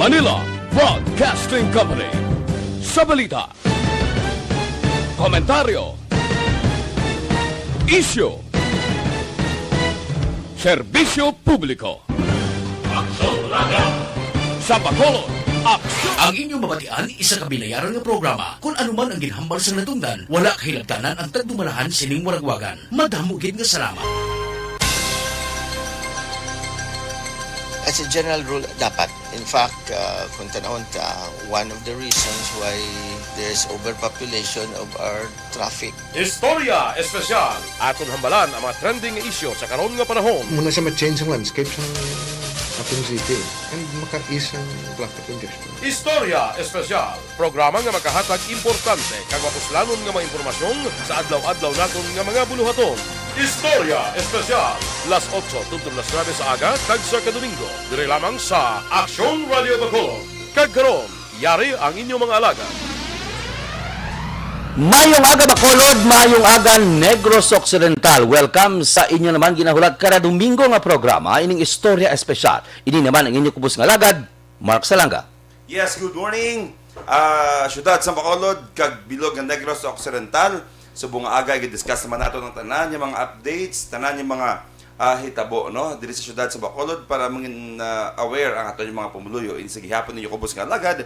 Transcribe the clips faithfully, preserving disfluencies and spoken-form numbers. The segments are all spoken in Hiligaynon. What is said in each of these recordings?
Manila Broadcasting Company. Sa balita, komentaryo, isyu, serbisyo publiko. Aksyon Radio. Sa Bacolod, aksyon. Ang inyong mabatian, isa ka binayaran nga programa. Kung ano man ang ginhambal sa natungdan, wala kahilabtanan ang tagdumalahan sining waragwagan. Madamo gid nga salamat. As a general rule, dapat. In fact, uh, kung tanawon ta, one of the reasons why there's overpopulation of our traffic. Istorya Espesyal. Aton hambalan ang mga trending nga isyu sa karon nga panahon. Muna sa ma-change ang landscape sa ating city and maka-ease ang traffic congestion. Istorya Espesyal. Programa nga makahatag importante kag mapuslanon nga mga impormasyon sa adlaw-adlaw naton nga mga buluhaton. Istorya Espesyal. Las otso tubtob las nuebe sa aga, tagsa ka Domingo, diri lamang sa Aksyon Radio Bacolod. Kag karon, yari ang inyong mga alagad. Mayong aga, Bacolod, mayong aga, Negros Occidental. Welcome sa inyo naman ginahulat kada Domingo nga programa, ining Istorya Espesyal. Ini naman ang inyong kubos nga alagad, Mark Salanga. Yes, good morning. Ah, siyudad sang Bacolod kag bilog nga Negros Occidental. Subong nga aga, i-discuss naman nato ang tanan nga mga updates, tanan nga mga, ah, hitabo, no, diri sa siyudad sa Bacolod para mangin, ah, aware ang aton nga mga pumuluyo. Ini sa gihapon ninyo kubos nga alagad,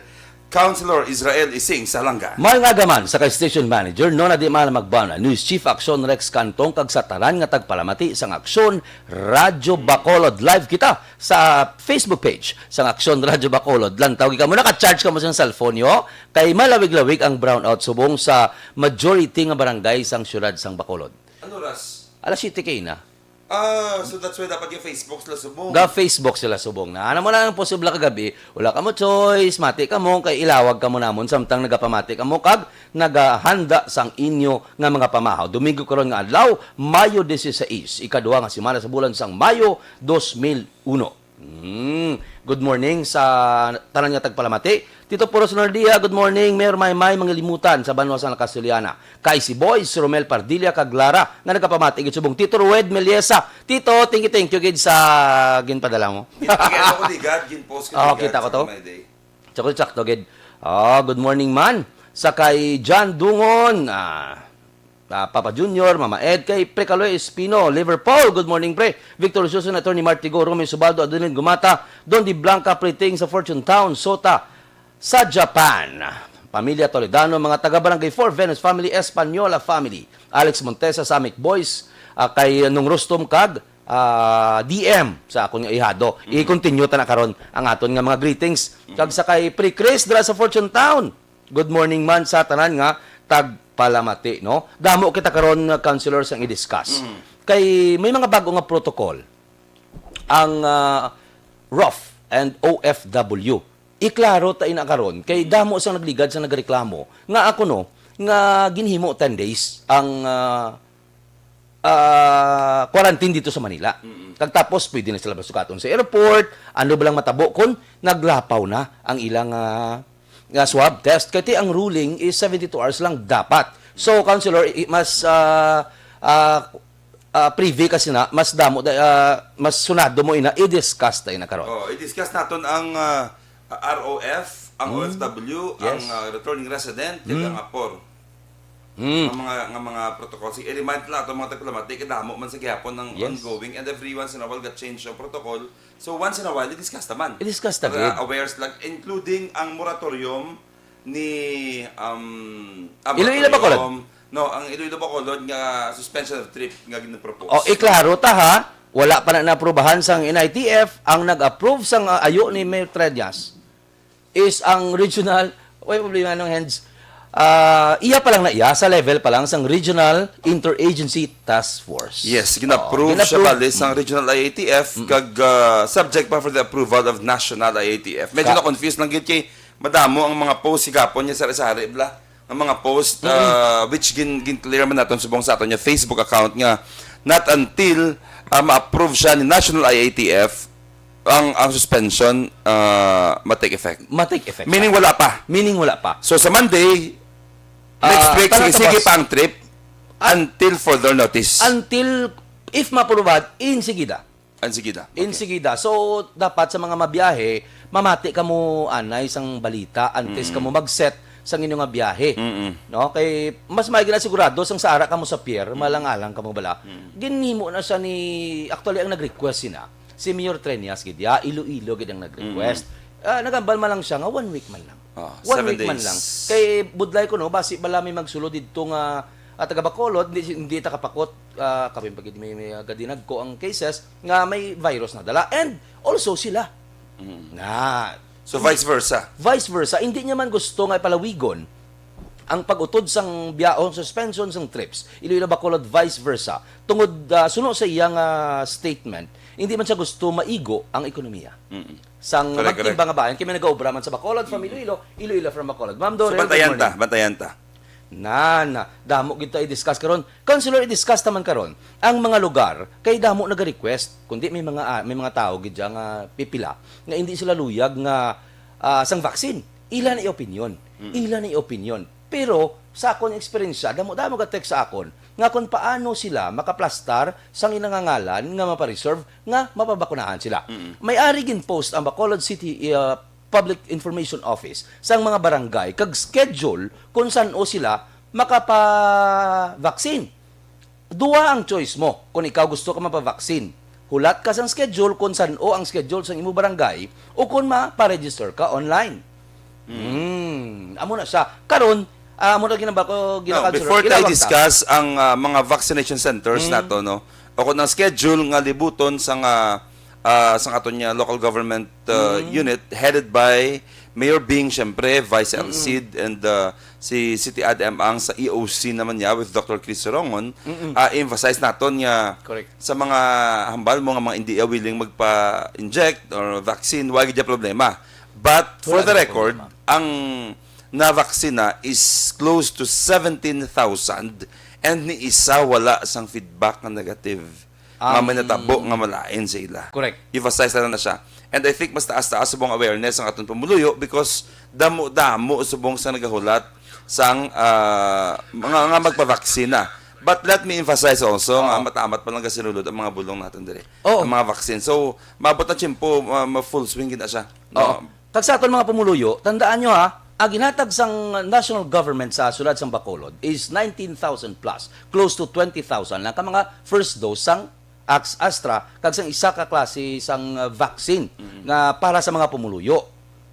Councilor Israel Ising Salanga. May nga gaman sa kay Station Manager Nona Di Mala Magbana, News Chief Aksyon Rex Cantong, kag sa tanan nga tagpalamati sang Aksyon Radyo Bacolod. Live kita sa Facebook page sang Aksyon Radyo Bacolod. Lantaw gid kamo, naka-charge kamo sa cellphone nyo, kay malawig-lawig ang brownout subong sa majority nga barangay sang siyudad sang Bacolod. Ano oras? Alas siyete kay na. Ah, so that's why dapat yung Facebook sila subong. Ga Facebook sila subong na. Ano mo na ang posible kagabi, wala kamo choice, mati kamo, kay ilawag kamo namon, samtang nagapamati kamo, kag nagahanda sang inyo nga mga pamahaw. Domingo karon nga adlaw, Mayo dieciséis, ikaduha nga semana sa bulan sang Mayo, dos mil uno. Mm. Good morning sa tanan nga tagpalamati. Tito Puros Nordia, good morning. Mayor Maymay Mangilimutan sa Banwa sa Castellana. Kay si Boys, Romel Pardilla, kag Lara, nga nagapamati gid subong. Tito Rued Meliesa. Tito, thank you, thank you gid sa ginpadala mo. Gin-, gin-, ano ko, Ligad, gin-post ko, Oo, Ligad, kita ko sa to. Comedy. Sakto, sakto gid. Oh, good morning man. Sa kay John Dungon, ah, ah, Papa Junior, Mama Ed, kay Pre Kaloy Espino, Liverpool. Good morning, Pre. Victor Susan, Attorney Martigo, Romeo Subaldo, Adeline Gumata, Don Di Blanca, Priting sa Fortune Town, Sota, sa Japan. Pamilya Toledano, mga taga Barangay four, Venus family, Española family. Alex Montesa, Samic Boys, ah, kay Nung Rustom kag, ah, D M sa akon nga ihado. Mm. I-continue ta na karon ang aton nga mga greetings. Mm. Kag sa kay Pre Chris dira sa Fortune Town. Good morning man sa tanan nga tagpalamati, no? Damo kita karon nga councilors ang i-discuss. Mm. Kay may mga bago nga protocol ang, ah, rof and O F W. Iklaro ta ina karon kay damo sang nagligad sa nagreklamo nga ako, no, nga ginhimo ten days ang, ah, ah, quarantine dito sa Manila. Mm-mm. Kag tapos pwede na sila basukaton sa airport, ano ba lang matabo kung naglapaw na ang ilang, ah, nga swab test. Kay ti ang ruling is seventy-two hours lang dapat. So, Councilor, i-, mas, ah, ah, ah, privy kasi na, mas damo, da-, ah, mas sunado mo ina, i-discuss tayo na karon. Oh, i-discuss naton ang, ah, R O F, ang Mm. O F W, ang, Yes. ah, returning resident, kag Mm. ang apor. Mm. Ang mga, nga mga protocol. Sige, i-remind lang ato mga tagpalamati, kay damo man sa gihapon ang Yes. ongoing, and every once in a while, ga-change ang protocol. So, once in a while, i-discuss naman. I-discuss ta Para gid. aware sila, including ang moratorium ni, um, ah, Iloilo, moratorium, Bacolod? No, ang Iloilo, Bacolod nga suspension of trip nga ginapropose. Oh, iklaro ta ha, wala pa na naaprubahan sang N I T F, ang nag-approve sang, ah, ayo ni Mayor Treñas is ang regional, way problema ng heads. Ah, iya pa lang na iya, sa level pa lang sang Regional Interagency Task Force. Yes, gina-approve Oh, siya gina-approve. bali sang Mm. Regional I A T F, Mm. kag, ah, subject pa for the approval of National I A T F. Medyo Ka- na-confuse lang gid kay madamo ang mga post sigapon niya sa sari-sari, bla. Ang mga post, Mm. ah, which gin-, gin-clear man naton subong sa aton niya Facebook account nga not until, ah, ma-approve siya ni National I A T F, ang, ang suspension, ah, ma-take effect. Ma-take effect Meaning siya. wala pa. Meaning wala pa. So sa Monday, Ah, next week, tara, sige, sige tapos. pa ang trip until further notice. Until, if maaprubahan, insigida. Insigida. Okay. Insigida. So, dapat sa mga mabiyahe, mamati kamo anay sang balita antes Mm. kamo mag-set sang inyo nga biyahe. Mm-mm. No? Kay mas maayo gid na sigurado sang sa ara kamo sa pier, Mm. malang-alang kamo bala. Mm. Ginhimo na siya ni, actually, ang nag-request sina, si Mayor Treñas gid ya, Iloilo gid ang nag-request. Mm. Ah, nagambal man lang siya nga one week man lang. Ah, One seven week man days. lang. Kay budlay ko, no, basi bala may magsulod didto nga, ah, taga Bacolod, hindi, hindi ta kapakot, ah, kami pa gid may, may, ah, gadinagko ang cases nga may virus na dala. And also sila. Mm. Na, So, hindi vice versa. Vice versa, hindi niya man gusto nga ipalawigon ang pag-utod sang biyaon, suspension sang trips, Iloilo, Bacolod, vice versa. Tungod, ah, suno sa iyang, ah, statement, hindi man siya gusto maigo ang ekonomiya Mm. sang Correct, magtimbang correct. nga bayan. Kay may nagaobra man sa Bacolod from Mm. Iloilo, Iloilo from Bacolod. Ma'am So, Dorel, good bantayan ta, morning. bantayan ta. Na, na, damo gid ta i-discuss karon. Councilor, i-discuss naman karon ang mga lugar kay damo naga-request, kundi may mga, ah, may mga tawo gid dyan nga pipila nga hindi sila luyag nga, ah, sang vaccine. Ila na i-opinion. Mm. Ila na i-opinion. Pero sa akon eksperyensya, damo-damo ga-text sa akon nga kung paano sila makaplastar sang ilang ngalan nga mapareserve nga mapabakunahan sila. Mm. May ari gin-post ang Bacolod City, ah, Public Information Office sang mga barangay kag schedule kung san-o sila makapa-vaccine. Dua ang choice mo kung ikaw gusto ka mapa-vaccine. Hulat ka sang schedule kung san-o ang schedule sang imo barangay o kung mapa-register ka online. Hmm. Hmm, amo na siya. Karon, ah, amo na ginaba ko, Now, gina-councilor, before tayo ilawag ta. discuss ang, ah, mga vaccination centers Mm. nato, no? O kung ang schedule nga libuton sang, ah, ah, sang aton nga local government, ah, Mm. unit headed by Mayor Bing, syempre, Vice Mm. L C D, and, ah, si City Ad M ang sa E O C naman niya with Doctor Chris Sorongon, Mm-mm. ah, emphasize naton nga Correct. sa mga hambal mo nga mga hindi willing magpa-inject or vaccine, wala gid problema. But for Wala the gid record, problema. ang na-vaccine na is close to seventeen thousand and ni isa wala sang feedback nga negative nga Ang may natabo nga malain sa ila. Correct. Emphasize na na siya. And I think mas taas-taas subong awareness ang aton pumuluyo because damo-damo subong sa nagahulat sang, ah, mga, nga magpa-vaccine na. But let me emphasize also nga Oo. matamat pa lang gasinulod ang mga bulong naton diri. Oo. Ang mga vaccine. So, maabot na tiyempo, ma-, ma-full swing gid na siya. Oo. No? Kag sa aton mga pumuluyo, tandaan nyo ha, ang ginhatag sang national government sa sulad sang Bacolod is nineteen thousand plus, close to twenty thousand lang ka mga first dose sang Ax-, Astra, kag sang isa ka klase sang, uh, vaccine Mm. nga para sa mga pumuluyo,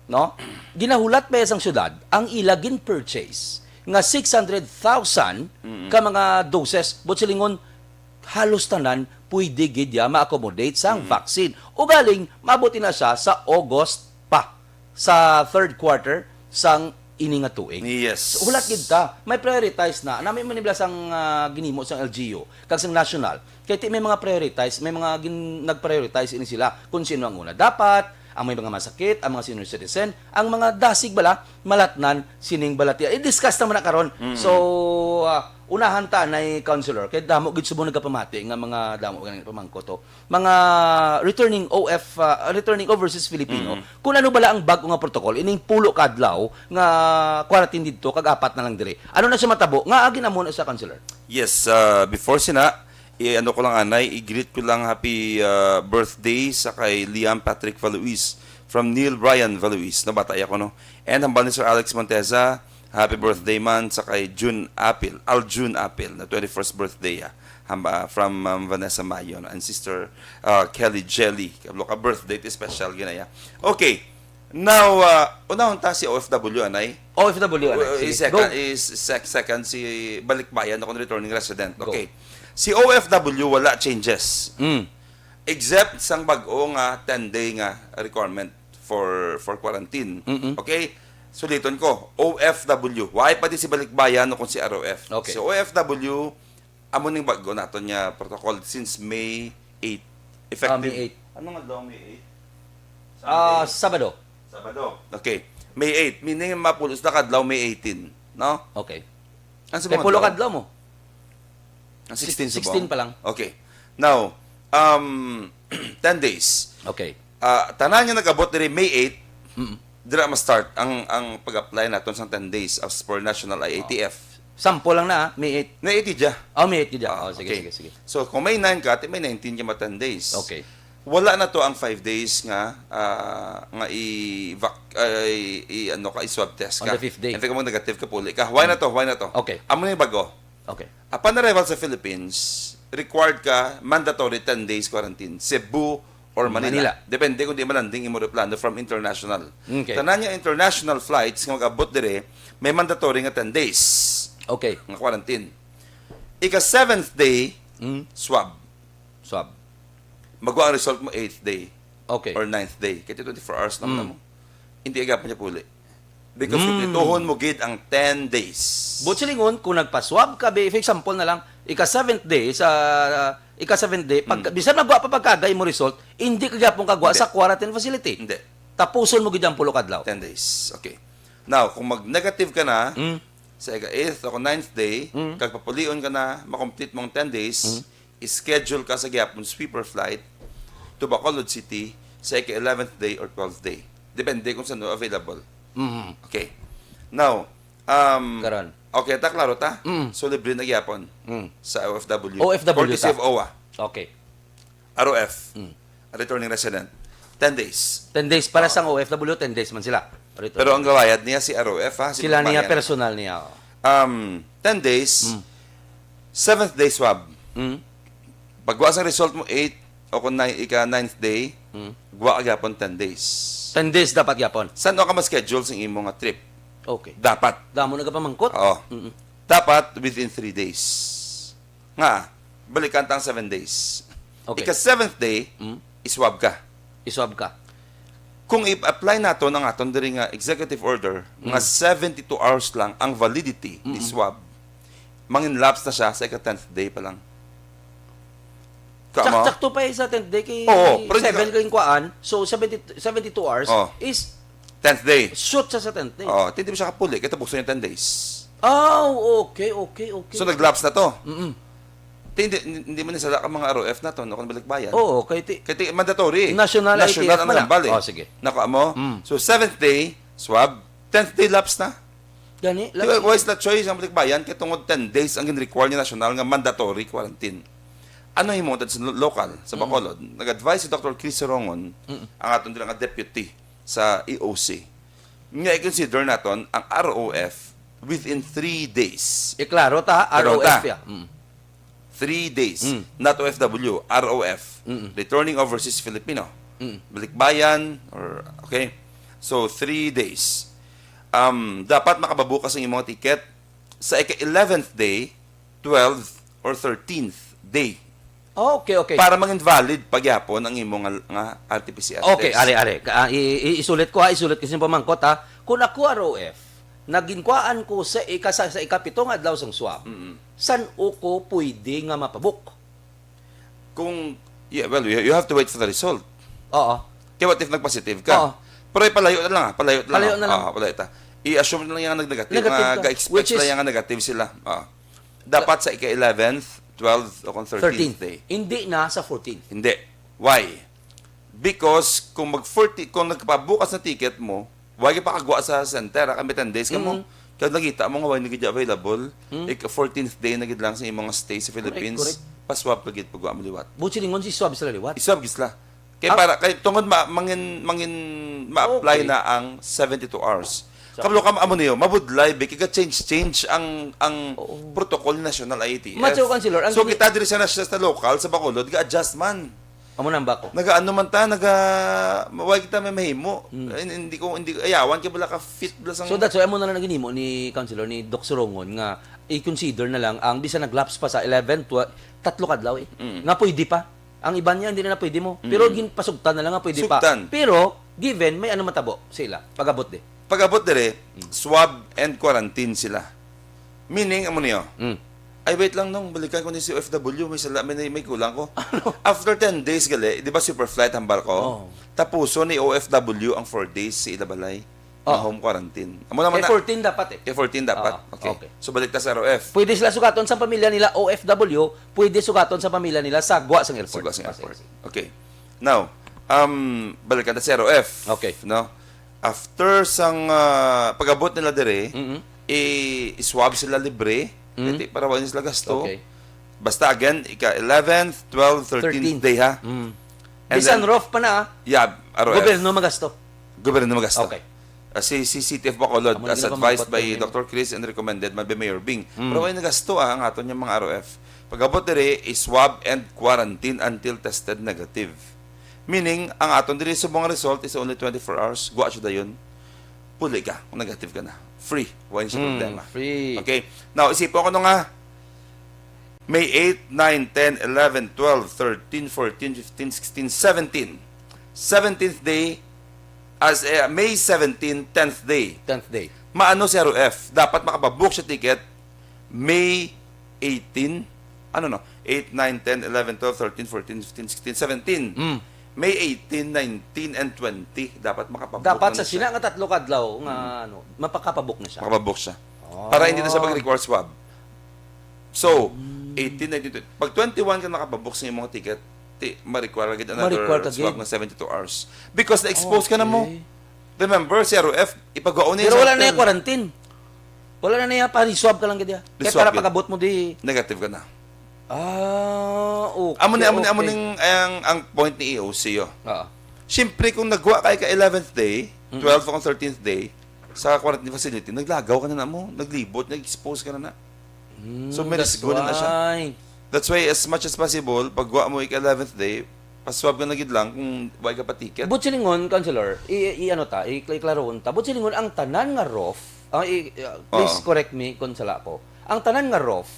no? Ginahulat pa sang syudad ang ila gin-purchase nga six hundred thousand Mm. ka mga doses, but silingon, halos tanan pwede gid ya ma-accommodate sang Mm. vaccine. Ugaling, maabot na siya sa August pa, sa third quarter sang ini nga tuig. Yes. So, hulat gid ta. May prioritize na. Nami man nibla sang, ah, ginimo sang L G U, kag sang national. Kay ti may mga prioritize, may mga gin-, nag-prioritize ini sila kung sino ang una. Dapat, ang may mga masakit, ang mga senior citizen, ang mga dasig bala, malatnan sining balatiya. I-discuss naman na karon. Mm. So, ah, unahan ta na, Councilor, kay damo gid subong nagapamati nga mga damo nga pamangkot to. Mga returning O F, ah, returning overseas Filipino, Mm. kung ano bala ang bag-o nga protocol, ining pulo ka adlaw nga quarantine didto, kag apat na lang diri. Ano na siya matabo? Nga agi na muna sa, Councilor? Yes, ah, before sina, i-, ano ko lang, anay, i-greet ko lang happy, ah, birthday sa kay Liam Patrick Valuis from Neil Brian Valuis. No, bata ako, no? And hambal ni Sir Alex Monteza, happy birthday man sa kay June Apil, Al June Apil, na twenty-first birthday, ah. Hamba, from, um, Vanessa Mayon and Sister, ah, Kelly Jelly. Kablo ka birthday, ti special ginaya. Okay. Now, ah, unahon ta si O F W, anay? O F W, anay. Uh, Sige, is second, go. is sec-, second si balikbayan o kung returning resident. Go. Okay. Si O F W, wala changes. Mm. Except sang bag-o nga ten-day nga requirement for, for quarantine. Mm-mm. Okay? Suliton ko, O F W. Why pati si balikbayan o kung si R O F? Okay. Si O F W, amo ning bag-o naton nga protocol since May eight. Effective. Ah, May eight. Ano nga daw, May eight? Ah, Sunday. Sabado. Sabado. Okay. May eight. Meaning, mapulos na kadlaw, May eighteen. No? Okay. Ang May subong pulo adlaw? kadlaw mo. Ang sixteen Six-, subong? sixteen pa lang. Okay. Now, um, ten days. Okay. Ah, tanan nga nag-abot diri May eight, Mm. dira ma-start ang, ang pag-apply naton sa ten days as per national I A T F. Sample lang na, ah, May eight. May eight dia. Oh, May eight dia. Ah, Oh, sige, okay. sige, sige. So, kung May nine ka, ti May nineteen ka ma ten days. Okay. Wala na to ang five days nga, ah, nga i-vac-, ah, i, i-, ano ka, i-swab test On ka. the fifth day. And then kung negative ka, puli ka. Why na to? Why na to? Okay. Amo na yung bago. Okay. Upon arrival sa Philippines, required ka, mandatory ten days quarantine. Cebu or Manila. Manila. Depende kung di malanding imo eroplano from international. Okay. Tanan nga international flights nga mag-abot dire, may mandatory nga ten days Okay. nga quarantine. Ika seventh day, Mm. swab. Swab. Magwa ang result mo eighth day Okay. or ninth day. Kaya twenty-four hours lang Mm. mo. Hindi agad niya puli. Because Mm. kumpletuhon mo gid ang ten days. But silingon, kung nagpa-swab ka, be, for example na lang, ika seventh day, sa ika seventh day, pag, Mm. bisan magwa pa pagkagay mo result, hindi ka gyapon kagwa Hindi. sa quarantine facility. Hindi. Tapuson mo gid ang pulo ka adlaw. Ten days. Okay. Now, kung mag-negative ka na, Mm. sa ika eighth o ninth day, Mm. kag papulion ka na, makomplete mo ang ten days, Mm. schedule ka sa gyapon sweeper flight to Bacolod City sa ika eleventh day or twelfth day. Depende kung saan available. Mhm. Okay. Now, um, Karon. okay, ta, klaro ta? Mm. So, libre na gyapon Mm. sa O F W. O F W Courtesy ta. of O W A. Okay. R O F. Mm. Returning resident. Ten days. Ten days. Para Ah. sa O F W, ten days man sila. Return. Pero ang gabayad niya si R O F, ha? Si Sila niya, bayan. personal niya, oh. Um, ten days, Mm. seventh day swab. Mm. Pagwa sa result mo, eight o kung nine, ika ninth day, Mm. gwa ka gyapon ten days. Ten days dapat gyapon. San-o ka ma-schedule sa imo nga trip? Okay. Dapat. Damo na ka pamangkot? Oo. Mm-mm. Dapat within three days. Nga, balikan ta ang seven days. Okay. Ika seventh day, Mm. iswab ka. Iswab ka. Kung i-apply naton ang aton diri nga executive order nga Mm. seventy-two hours lang ang validity ni Mm-mm. swab, mangin-lapse na siya sa ika tenth day pa lang. Tama? Sak-, sakto pa yung sa tenth day kay Oo, pero hindi seven ka kayong kuhaan. So, seventy, seventy-two hours Oh. is Tenth day. shoot siya sa tenth day. Oh, hindi mo siya kapuli kay tapos yung ten days. Oh, okay, okay, okay. So, nag-lapse na to. Mm-mm. Ti, hindi, hindi man sala ka mga R O F na to, no, kung balikbayan. Oo, kay ti-, Kay ti, mandatory. National National I T F ang man na. nambal, eh. Oh, sige. Nakuha mo? Mm. So, seventh day, swab. Tenth day, lapse na. Gani, Di ba, lapse. why is that choice ang balikbayan? Kay tungod ten days ang gin-require ni national nga mandatory quarantine. Ano himo sa lo-, local, sa Mm. Bacolod? Nag-advise si Doctor Chris Rongon, Mm. ang aton dira nga deputy sa E O C, nga i-consider naton ang R O F within three days. Iklaro ta, ha? Klaro ta. R O F ya. Mm. Three days. Mm. Not O F W, R O F. Mm-mm. Returning overseas Filipino. Mm. Balikbayan, or, okay. So, three days. Um, dapat makababukas ang imong ticket sa ika eleventh day, twelfth, or thirteenth day. Oh, okay, okay. Para mangin valid pagyapon ang imong nga, nga R T P C R Okay, test. are, are. Ka-, ah, i-, i-, isulit ko, ha, isulit ko sa pamangkot, ha. Kung ako R O F, naginkuhaan ko sa ika-, sa, sa ikapito nga adlaw sang swab, Mm-mm. san-o ko pwede nga mapabuk? Kung, yeah, well, you, you have to wait for the result. Oo. Kaya what if nagpositive ka? Oo. Pero ipalayo na lang, ah. Palayo na lang, Palayo ah. na lang. Ah, palayo ta. I-assume na lang yung nag-negative, Negative nga ka. ga-expect Which is lang yung negative sila. Ah. Dapat sa ika eleventh, twelfth, o kung thirteenth Thirteenth. day. Hindi na sa fourteenth. Hindi. Why? Because kung mag forty, kung nagpabukas na ticket mo, wag pa kagwa sa center, ah, kami ten days ka mo. Mm. Kaya nakita mo nga wala na gid available, Mm. ik-, fourteenth day na gid lang sa imong stay sa Correct, Philippines, correct. pa-swab pa gid pagwa mo liwat. Buti ningon si swab sila liwat. Iswab gid sila. Kaya Ah. para, kay tungod ma-, mangin, mangin ma-apply Okay. na ang seventy-two hours. Sa Kabalo ka, amo niyo, mabudlay, bi, kaya change, change ang, ang Oo. protocol ni National I A T F. Macho, Councilor, ang So, gini- kita diri sa nas-, sa local, sa Bacolod, ga-adjust man. Amo nang bako. Nagaano man ta, naga, mawag kita may mahimo. Hmm. Eh, hindi ko, hindi, ayawan, kaya wala ka fit, wala sang So, that's why, amo na lang ginimo ni Councilor, ni Doc Surongon, nga i-consider na lang ang bisan nag-lapse pa sa eleven, twelve, tatlo kadlaw eh. Mm. Nga pwede pa. Ang iban niya, hindi na, na pwede mo. Pero Mm. gin-, pasugtan na lang nga pwede pa. Sugtan. Pero, given, may ano matabo sa ila, pag-abot di. Pag-abot dire, Mm. swab and quarantine sila. Meaning, amo niyo, Mm. "Ay, wait lang, nung balikan ko ni si O F W, may sala, may, may kulang ko." Ano? After ten days, gali, di ba super flight, hambal ko? Oo. Tapuso ni O F W ang four days sa ila balay. Oo. Na home quarantine. Amo naman Kay na. fourteen dapat eh. Kay fourteen dapat. Oo, Okay. okay. So, balik ta sa R O F. Pwede sila sugaton sa pamilya nila, O F W, pwede sugaton sa pamilya nila sa gwa sang airport. Sa gwa sang Ah, airport. sige, sige. Okay. Now, um, balikan ta sa R O F. Okay. No? After sang, ah, pag-abot nila dire, Mm-mm. i-, i-swab sila libre, Mm. hindi para wala sila gasto. Okay. Basta again, ika eleventh, twelfth, thirteenth Thirteenth. day, ha? Mm. And Bisan then, rough pa na, ah. Yeah, R O F. Gobyerno magasto. Gobyerno magasto. Okay. Ah, si, si City of Bacolod, Amo na as ginawa advised mga by kwarto Doctor Chris and recommended man by Mayor Bing. Mm. Pero ay nagasto, ah, ang aton yung mga R O F. Pag-abot diri, is swab and quarantine until tested negative. Meaning, ang aton diri sa mga result is only twenty-four hours. Guwa siya dayon. Puli ka kung negative ka na. Free. Wala siya Mm, problema. Free. Okay. Now, isipon ko nga, May eight, nine, ten, eleven, twelve, thirteen, fourteen, fifteen, sixteen, seventeen. Seventeenth day, as, eh, May seventeen, tenth day. Tenth day. Maano si R O F? Dapat makapabook siya ticket May eighteen. Ano, no? Eight, nine, ten, eleven, twelve, thirteen, fourteen, fifteen, sixteen, seventeen. Mm. May eighteen, nineteen, and twenty. Dapat makapabook Dapat na sa siya. Sina nga tatlo ka adlaw nga, Mm. ano, mapakapabook na siya. Makapabook siya. Ah. Para hindi na siya mag-require swab. So, Mm. eighteen, nineteen, twenty. Pag twenty-one ka nakapabook sa imong ticket, ti, ma-require gid another Ma-require ka swab gid. Nga seventy-two hours. Because na-expose ka na mo. Okay. Remember, si R O F, ipagaon niya Pero sa wala na hotel. Yung quarantine. Wala na niya, pa-reswab ka lang gid, ya. Kaya Reswab para gid. Pag-abot mo di Negative ka na. Ah, okay, Amo ni, amo ni, amo okay. Ning, ang, ang point ni E O C, oh. Oo. Siyempre, kung nagwa kay ka eleventh day, Mm. Twelfth o thirteenth day, sa quarantine facility, naglagaw ka na na mo, naglibot, nag-expose ka na na. Mm, So, may that's risgo na na siya. Why. That's why, as much as possible, pag wa mo ika eleventh day, paswab ka na gid lang kung wa ka pa ticket. But silingon, Councilor, i, i, ano ta, i, iklarohon ta. But silingon, ang tanan nga rough, ah, i, uh, please Oo. Correct me kung sala ko. Ang tanan nga rough,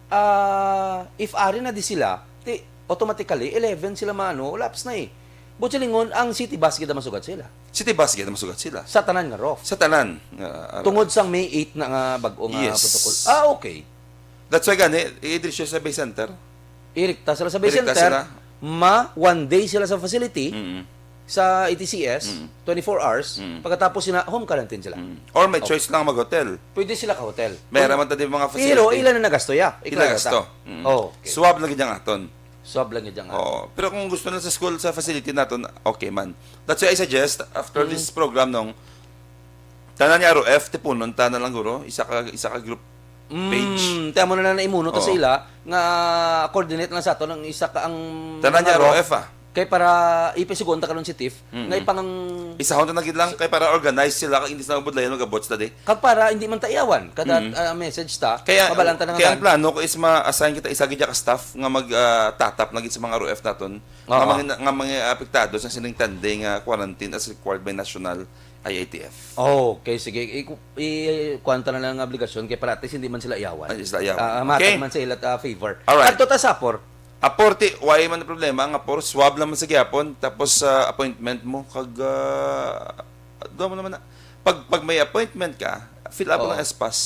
ah, if ari na di sila, ti, automatically, eleven sila maano, laps na eh. But silingon, ang city bus gid ang masugat sila. City bus gid ang masugat sila. Sa tanan nga rough. Sa tanan nga, ah, Tungod sang May eight na nga bag-o nga Yes. Protocol. Ah, okay. That's why gani, i-address siya sa Bay Center. Irikta sila sa Bay Irikta Center, sila. Ma, one day sila sa facility, Mm. Sa A T C S, Mm. twenty-four hours, Mm. pagkatapos sina, home quarantine sila. Mm. Or may Okay. Choice lang mag-hotel. Pwede sila ka-hotel. May Kung raman ta di mga Pero facility. Ila na nagasto, ya? Ila Iklaro ta. Gasto. Mm. Oh, okay. Swab lang gid ang aton. Swab lang gid ang aton. Oo. Pero kung gusto na sa school, sa facility naton, okay man. That's why I suggest, after Mm. This program, nung tanan ni R O F, tipunon, tanan lang guro, isa ka, isa ka group Mm, page. Ti amo na na naimuno ta sa Oo. Ila nga coordinate lang sa aton ang isa ka ang Tanan mga niya R O F, ah. Kay para ipisugon ta karon si Tiff, Mm-mm. Nga ipang Isahon ta na gid lang kay para organize sila kag hindi sila mabudlayan mag-abot sila di. Kag para hindi man ta iyawan kada, Mm. Ah, message ta, Kaya, mabalaan ta na nga kaya ang plano ko is ma-assign kita isa gid ka staff nga mag, ah, tatap na gid sa mga R O F naton nga Oo. Mga, nga mga apektado sa sining ten-day nga quarantine as required by national I A T F. Oh, okay, sige. I, i, kuwan ta na lang ang obligasyon kay para at least hindi man sila iyawan. Ay, sila iyawan. Ah, matag Okay. Man sa ila, ah, favor. Alright. Kadto ta sa apor. Apor, ti, why man ang problema? Ang apor, swab lang man sa gihapon. Tapos sa appointment mo, kag, ah, doon mo naman na. Pag, pag may appointment ka, fill up Oh. Lang S pass.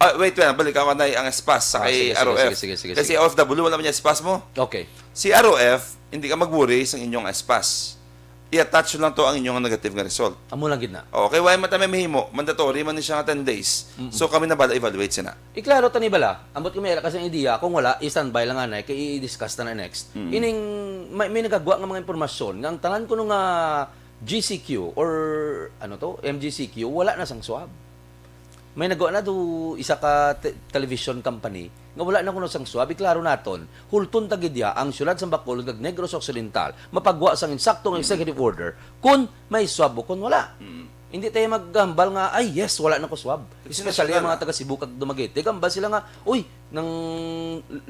Ah, wait, wait, balik ako na ang S pass sa Ah, kay sige, sige, R O F. Sige, sige, sige, Kasi sige. O F W, wala man niya S pass mo. Okay. Si R O F, hindi ka mag-worry sa inyong S pass. I-attach lang to ang inyong negative nga result. Amo lang gid na. Okay, why man ta may mahimo? Mandatory man ni siya nga ten days. Mm-mm. So, kami na bala evaluate siya na. Iklaro ta ni bala, ambot ko may ara ka sang idea, kung wala, i-standby lang anay, kay i-discuss ta na next. Mm. Ining, may, may nagagwa nga mga impormasyon, nga ang tanan kuno nga G C Q or, ano to, M G C Q, wala na sang swab. May nagwa na do isa ka te-, television company nga wala na kuno sang swab, iklaro naton, hulton ta gid ya ang siyudad sang Bacolod kag Negros Occidental mapagwa sang insakto nga Mm. Executive Order kun may swab o kun wala. Mm. Hindi tayo maghambal nga, "Ay, yes, wala na ko swab." Kasi Especially ang nasyonal, mga ah. Taga Cebu kag Dumaguete, gambal sila nga, "Uy, nang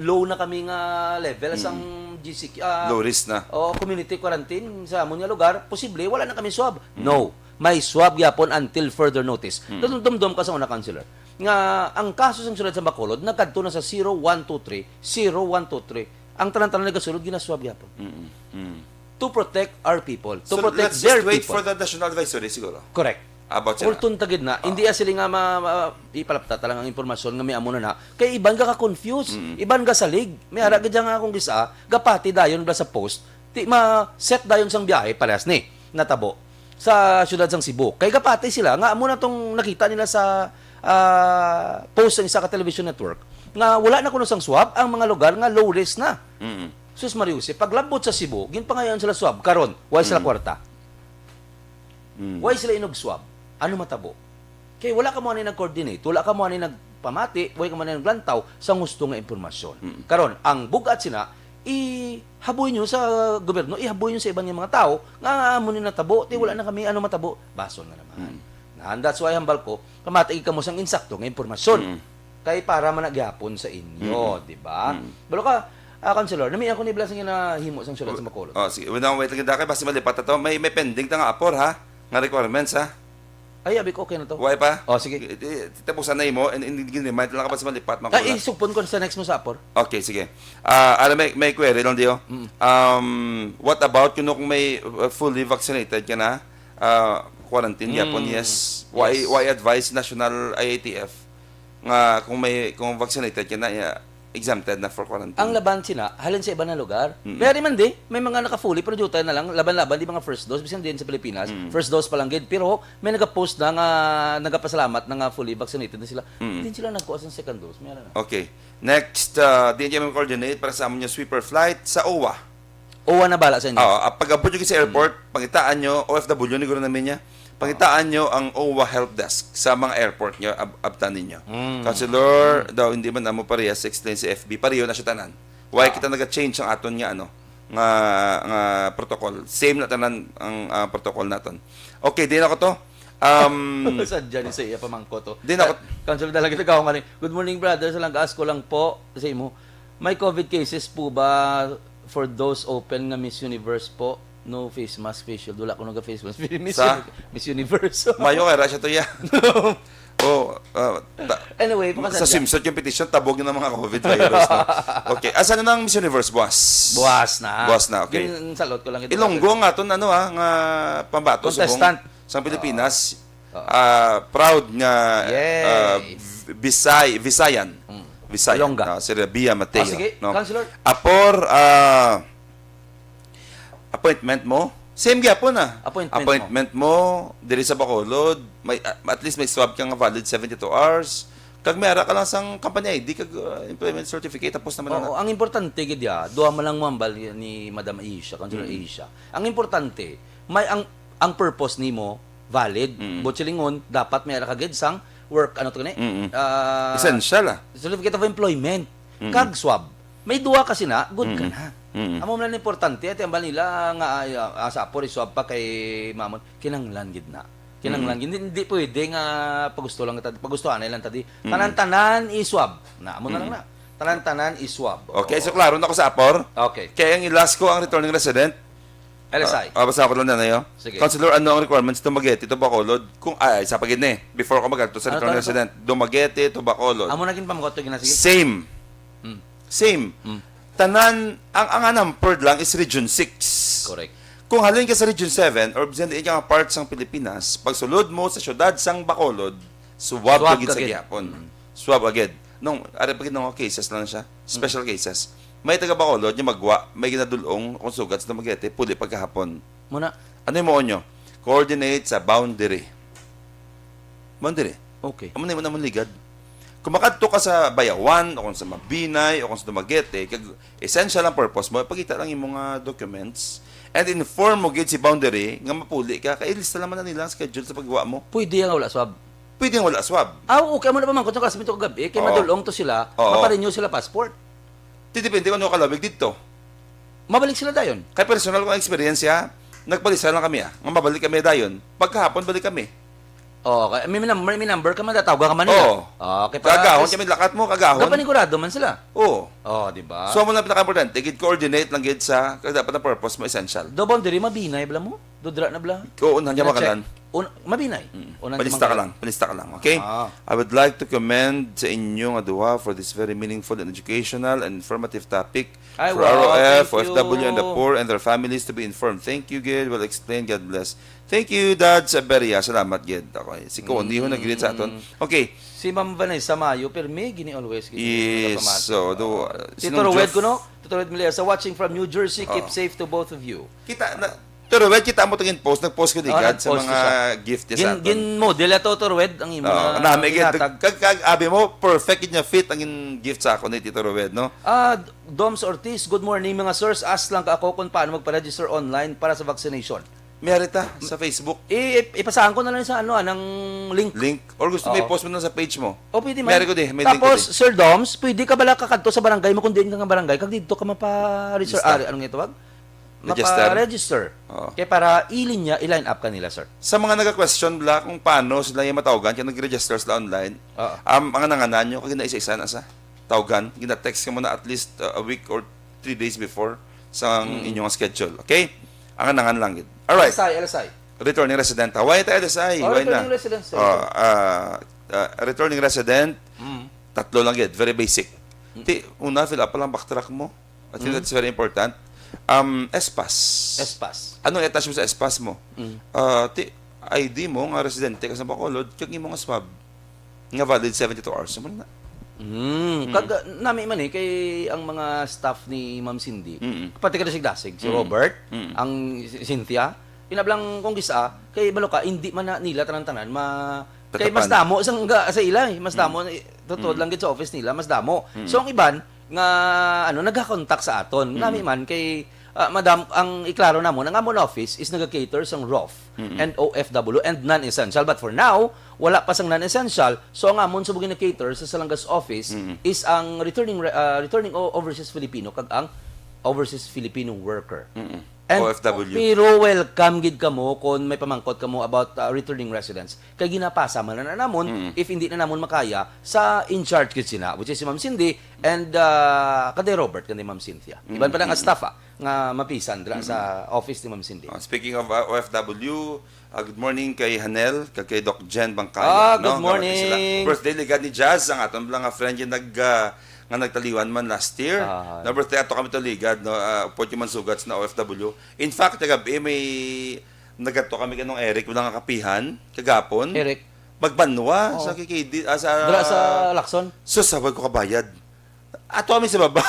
low na kami nga level sang Mm. G C Q, ah, Low risk na. O community quarantine sa amon nga lugar, posible wala na kami swab." Mm. No. May swab gyapon until further notice. Mm. Nadumdom ka sa una, Councilor, nga ang kaso sa siyudad sa Bacolod nagkadto na sa zero one two three, zero one two three. Ang tanan-tanan nagasulod, ginaswab gyapon. Mm, mm. To protect our people, to So, protect let's their just wait people. For the national advisory siguro. Correct. About siya. Ulton ta gid na. Ah. Hindi ya sila nga ma-, ma-, ipalapta ta lang ang impormasyon nga may amo na na. Kay iban ga ka-confuse, Mm. iban ga salig. May ara Mm. gid nga akong gisa, gapati dayon bala sa post. Ti ma-set dayon sang biyahe, parehas ni natabo sa siyudad sang Cebu. Kay gapati sila nga amo na tong nakita nila sa, ah, post sa isa ka television network nga wala na kuno sang swab ang mga lugar nga low risk na. Mm. Sus Mariuse, paglabot sa Cebu, ginpangayoan sila swab. Karon, wala sila Mm. kwarta. Mm. Wala sila inog swab. Ano matabo? Kay wala kamo ani nag-coordinate, wala kamo ani nagpamati, wala kamo ani naglantaw sa gusto nga impormasyon. Mm. Karon, ang bug-at sina, ihaboy nyo sa gobyerno, ihaboy nyo sa iban nga mga tawo nga amo ni natabo, ti wala na kami ano matabo. Bason na naman. Mm. And that's why hambal ko, kamati kamo sang insakto nga impormasyon. Mm. Kay para man na gyapon sa inyo, Mm. di ba? Mm. Balo ka, ah, Councilor, nami ako ni Blas nga nahimo sang sulat sa Bacolod. Oh, sige. Wait lang, wait lang, Dakay, basi malipat na to. May, may pending ta nga apor, ha? Nga requirements, ha? Ay, abi ko, okay na to. Why pa? Oh, sige. I-, i-, tapusan na imo, and, and, and, lang ka pa sa malipat, Ay, makuha. Isugpon ko sa next mo sa apor. Okay, sige. Ah, ano, may, may query lang, Dio. Mm. Um, what about kung, kung may, uh, fully vaccinated ka na? Ah, quarantine gyapon, Mm. yes. Why, Yes. why advise National I A T F nga kung may, kung vaccinated ka na, yeah, exempted na for quarantine? Ang laban sina, halin sa iban nga lugar. Mm. May ari man di, may mga naka-fully, pero diutay na lang, laban-laban, di mga first dose, bisan din sa Pilipinas, Mm. first dose pa lang gid. Pero may nagapost na nga, nagapasalamat na nga fully vaccinated na sila. Mm. Di sila nagkuha sa second dose, may ara na. Okay. Next, uh, D N G M coordinate para sa amon yung sweeper flight sa O W A. O W A na bala sa inyo? Oo, ah, pag-abot nyo sa airport, Mm. pangitaan nyo, O F W ni guro namin niya, pangitaan nyo ang O W A help desk sa mga airport nga ab-, abtan ninyo. Mm. Councilor, Mm. daw hindi man amo parehas sa explain sa F B, pareho na siya tanan. Why Ah. kita naga-change ang aton nga, ano, nga, nga protocol? Same na tanan ang, ah, protocol naton. Okay, di na ko to. Um, Sadya ni sa iya pamangko to. Di na ko Ah, Councilor, dala kita ka, "Good morning, brother. Sa lang, ask ko lang po sa imo. May covid cases po ba for those open nga Miss Universe po? No face mask, face shield." Wala ko nag-face mask. Miss Sa? Uni-, Miss Universe. Mayo kay ra siya to, ya. Oh, ah, ta-, Anyway, sa pakasal swimsuit competition, tabog na mga covid virus, no? Okay. Asa na ang Miss Universe? Buwas. Buwas na. Buwas na, okay. Yun, salot ko lang ito. Ilonggo nga to, ano, ah, nga pambato, subong Contestant. Sa Pilipinas. Oo. Ah, proud nga, Yay. ah, Bisay-, Visayan. Mm. Visayan. Ilongga. Ah, si Rabia Mateo, Ah, sige, no? Councilor. Apor, ah, appointment mo? Same gyapon, ah. Appointment mo. Appointment mo, diri sa Bacolod, may, ah, at least may swab ka nga valid seventy-two hours. Kag may ara ka lang sang company I D, kag, ah, employment certificate, tapos naman Oo, na. Ang importante gid ya, duha man lang mambal ni Madam Aisha, Councilor Mm. Aisha. Ang importante, may ang, ang purpose nimo valid. Mm. Buot silingon, dapat may ara ka gid sang work, ano to gani? Mm. Ah, Essential, ah. Certificate of employment. Mm. Kag swab. May duha ka sina, good ka Mm. na. Mm. Amo man ang importante, ate, ang nila nga, ah, ah, sa apor, iswab pa kay mamon, kinahanglan gid na. Kinahanglan Mm. gid. Hindi, hindi pwede nga pagusto lang ta, pagustuhan lang ta di. Mm. Tanan-tanan iswab. Na, amo na lang Mm. na. Tanan-tanan iswab. Okay, so Oo. klaro na ko sa apor. Okay. Kay ang ilas ko ang returning resident. L S I. Ah, ah, basa ko lang na, yo. Sige. Councilor, ano ang requirements to Dumaguete to Bacolod? Kung, ay, isa pa gid ni. Before ko magadto sa Ano to, returning ano to? resident, Dumaguete to Bacolod. Amo na gid pamangkot to, ginasige? Same. Mm. Same. Mm. Tanan, ang, ang unhampered lang is Region six. Correct. Kung halin ka sa Region seven or bisan diin ka nga part sang Pilipinas, pagsulod mo sa siyudad sang Bacolod, swab Swab ka gid ka sa gid. gihapon. Mm. Swab agad. Nung, ari pa gid nung cases lang siya, special Mm. cases. May taga Bacolod nga magwa, may ginadul-ong akong sugat sa Dumaguete, puli pagkahapon. Muna. Ano yung mo nyo? Coordinate sa boundary. Boundary. Okay. Amo na yung among ligad. Kung makadto ka sa Bayawan, o kung sa Mabinay, o kung sa Dumaguete, kag essential ang purpose mo, ipakita lang yung mga documents, and inform mo gid si boundary nga mapuli ka, kay ilista naman na nila ang schedule sa pagwa mo. Pwede nga wala swab? Pwede nga wala swab. Ah, okay. Amo na pamangkot sa classmate ko kagabi, kay Oo. madulong to sila, Oo. maparenew sila passport. Di depende kung ano kalawig dito. Mabalik sila dayon. Kay personal kong experience, ya, nagpalisa lang kami, ah. Nga mabalik kami dayon. Pagkahapon, balik kami. Oo, kay may, may number, may number ka man, tatawag ka man nila. Oo. Oo, kay para Kagahon at least kami, lakat mo, kagahon. Dapat panigurado man sila. Oo. Oo, di ba? So, amo lang pinaka-importante, gid coordinate lang gid sa, kaya dapat ang purpose mo essential. Do boundary, Mabinay bala mo? Dudra na bala? Oo, nandiyan Gina-check. makalan. Un-, Mabinay. Mm. Unan Palista ka man lang, palista ka lang, okay? Ah. I would like to commend sa inyo nga duha for this very meaningful and educational and informative topic Ay, for wow, R O F, thank you. O F W, and the poor and their families to be informed. Thank you, gid. Well explained. God bless. Thank you, Dad Saberia. Salamat, gid. Okay. Si Kuon, di ho Mm. nag-greet sa aton. Okay. Si Ma'am Vanessa Mayo, pero may gini always gini Yes, nagapamati. so, do, uh, Tito Sinong Rowed Joff? ko, no? Tito Rowed Meliasa, watching from New Jersey. Keep Oo. safe to both of you. Kita na, Tito Rowed, kita mo tagin post, nag-post ko di Oh, gad sa nag-post mga siya. gift niya sa Gin-, aton. gin-model ato, Tito Rowed, ang imo Oo, mga nami gid, ginhatag. kag, kag abi mo, perfect gid niya fit ang gin-, gift sa ako ni Tito Rowed, no? Ah, Doms Ortiz, "Good morning, mga sirs. Ask lang ka ako kung paano magpa-register online para sa vaccination." May ari ta sa Facebook. I-, ip-, ipasahan ko na lang sa ano, ah, ng link. Link. Or gusto mo Oo. i-post mo na sa page mo? O, pwede man. May ari ko di, may link ko Tapos, di. Sir Doms, pwede ka bala kakadto sa barangay mo kung diin ka nga barangay, kag didto ka mapa-register, Lista. ari, anong itawag? Register. Mapa-register. Oo. Kaya para ilinya, i-line up ka nila, sir. Sa mga naga-question bala kung paano sila yung matawgan kaya nag-register sila online, Oo. um, ang nanganan nyo, kag na isa-isa na sa tawgan, gina-text ka muna at least, uh, a week or three days before sa Mm. inyong schedule. Okay? Ang nangan lang gid. Alright. L S I, L S I. Returning resident. Hawaii tayo, L S I. Oh, Hawaii returning na. resident, sir. Oh, ah, ah, returning resident, Mm. tatlo lang gid. Very basic. Mm. Ti, una, fill up pa lang backtrack mo. I think Mm. that's very important. Um, S pass. S pass. Anong i-attach mo sa S pass mo? Mm. Ah, ti, I D mo nga residente ka sa Bacolod, kag imo nga swab nga valid seventy-two hours. Amo na. Mm. Mm. Kag, ah, nami man eh, kay ang mga staff ni Ma'am Cindy, Mm. pati ka dasig-dasig, si Mm. Robert, Mm. ang si-, Cynthia, inablang kung gisa, kay balo ka, hindi man na nila tanan-tanan ma-, kay mas Tatapan. damo sang ga-, sa ila eh. Mas Mm. damo, eh, tutuod Mm. lang gid sa office nila, mas damo. Mm. So, ang iban, nga, ano, nagakontak sa aton. Mm. Nami man kay, ah, madam, ang iklaro namon, ang amon office is naga-cater sang rof Mm-mm. and O F W and non-essential. But for now, wala pa sang non-essential. So, ang amon subong gina-cater sa Salangas office Mm-mm. is ang returning re-, ah, returning o-, overseas Filipino kag ang overseas Filipino worker. Mm-mm. And O F W. Pero welcome gid kamo kung may pamangkot kamo about, ah, returning residents. Kay ginapasa man na namon, Mm. if hindi na namon makaya, sa in charge gid sina, which is si Ma'am Cindy and, ah, kaday Robert, kanday Ma'am Cynthia. Iban pa Mm, na nga mm. staff, ah, nga mapisan dira Mm. sa office ni Ma'am Cindy. Ah, speaking of, ah, O F W, ah, good morning kay Hanel, kag kay Doc Jen Bangkaya, Ah, no? good Nga birthday sila. morning. Birthday ligad ni Jazz, ang aton lang nga friend yung nag, ah, nga nagtaliwan man last year. Ah. Na birthday ato kami to ligad, no? Ah, upod yung mansugat na O F W. In fact, kagabi may nagato kami kanong Eric, wala nga kapihan, kagapon. Eric. Magbanwa Oo. sa K K D, ah, sa Dira sa Lacson? Sus, sabag ko kabayad. Ato kami sa babaw.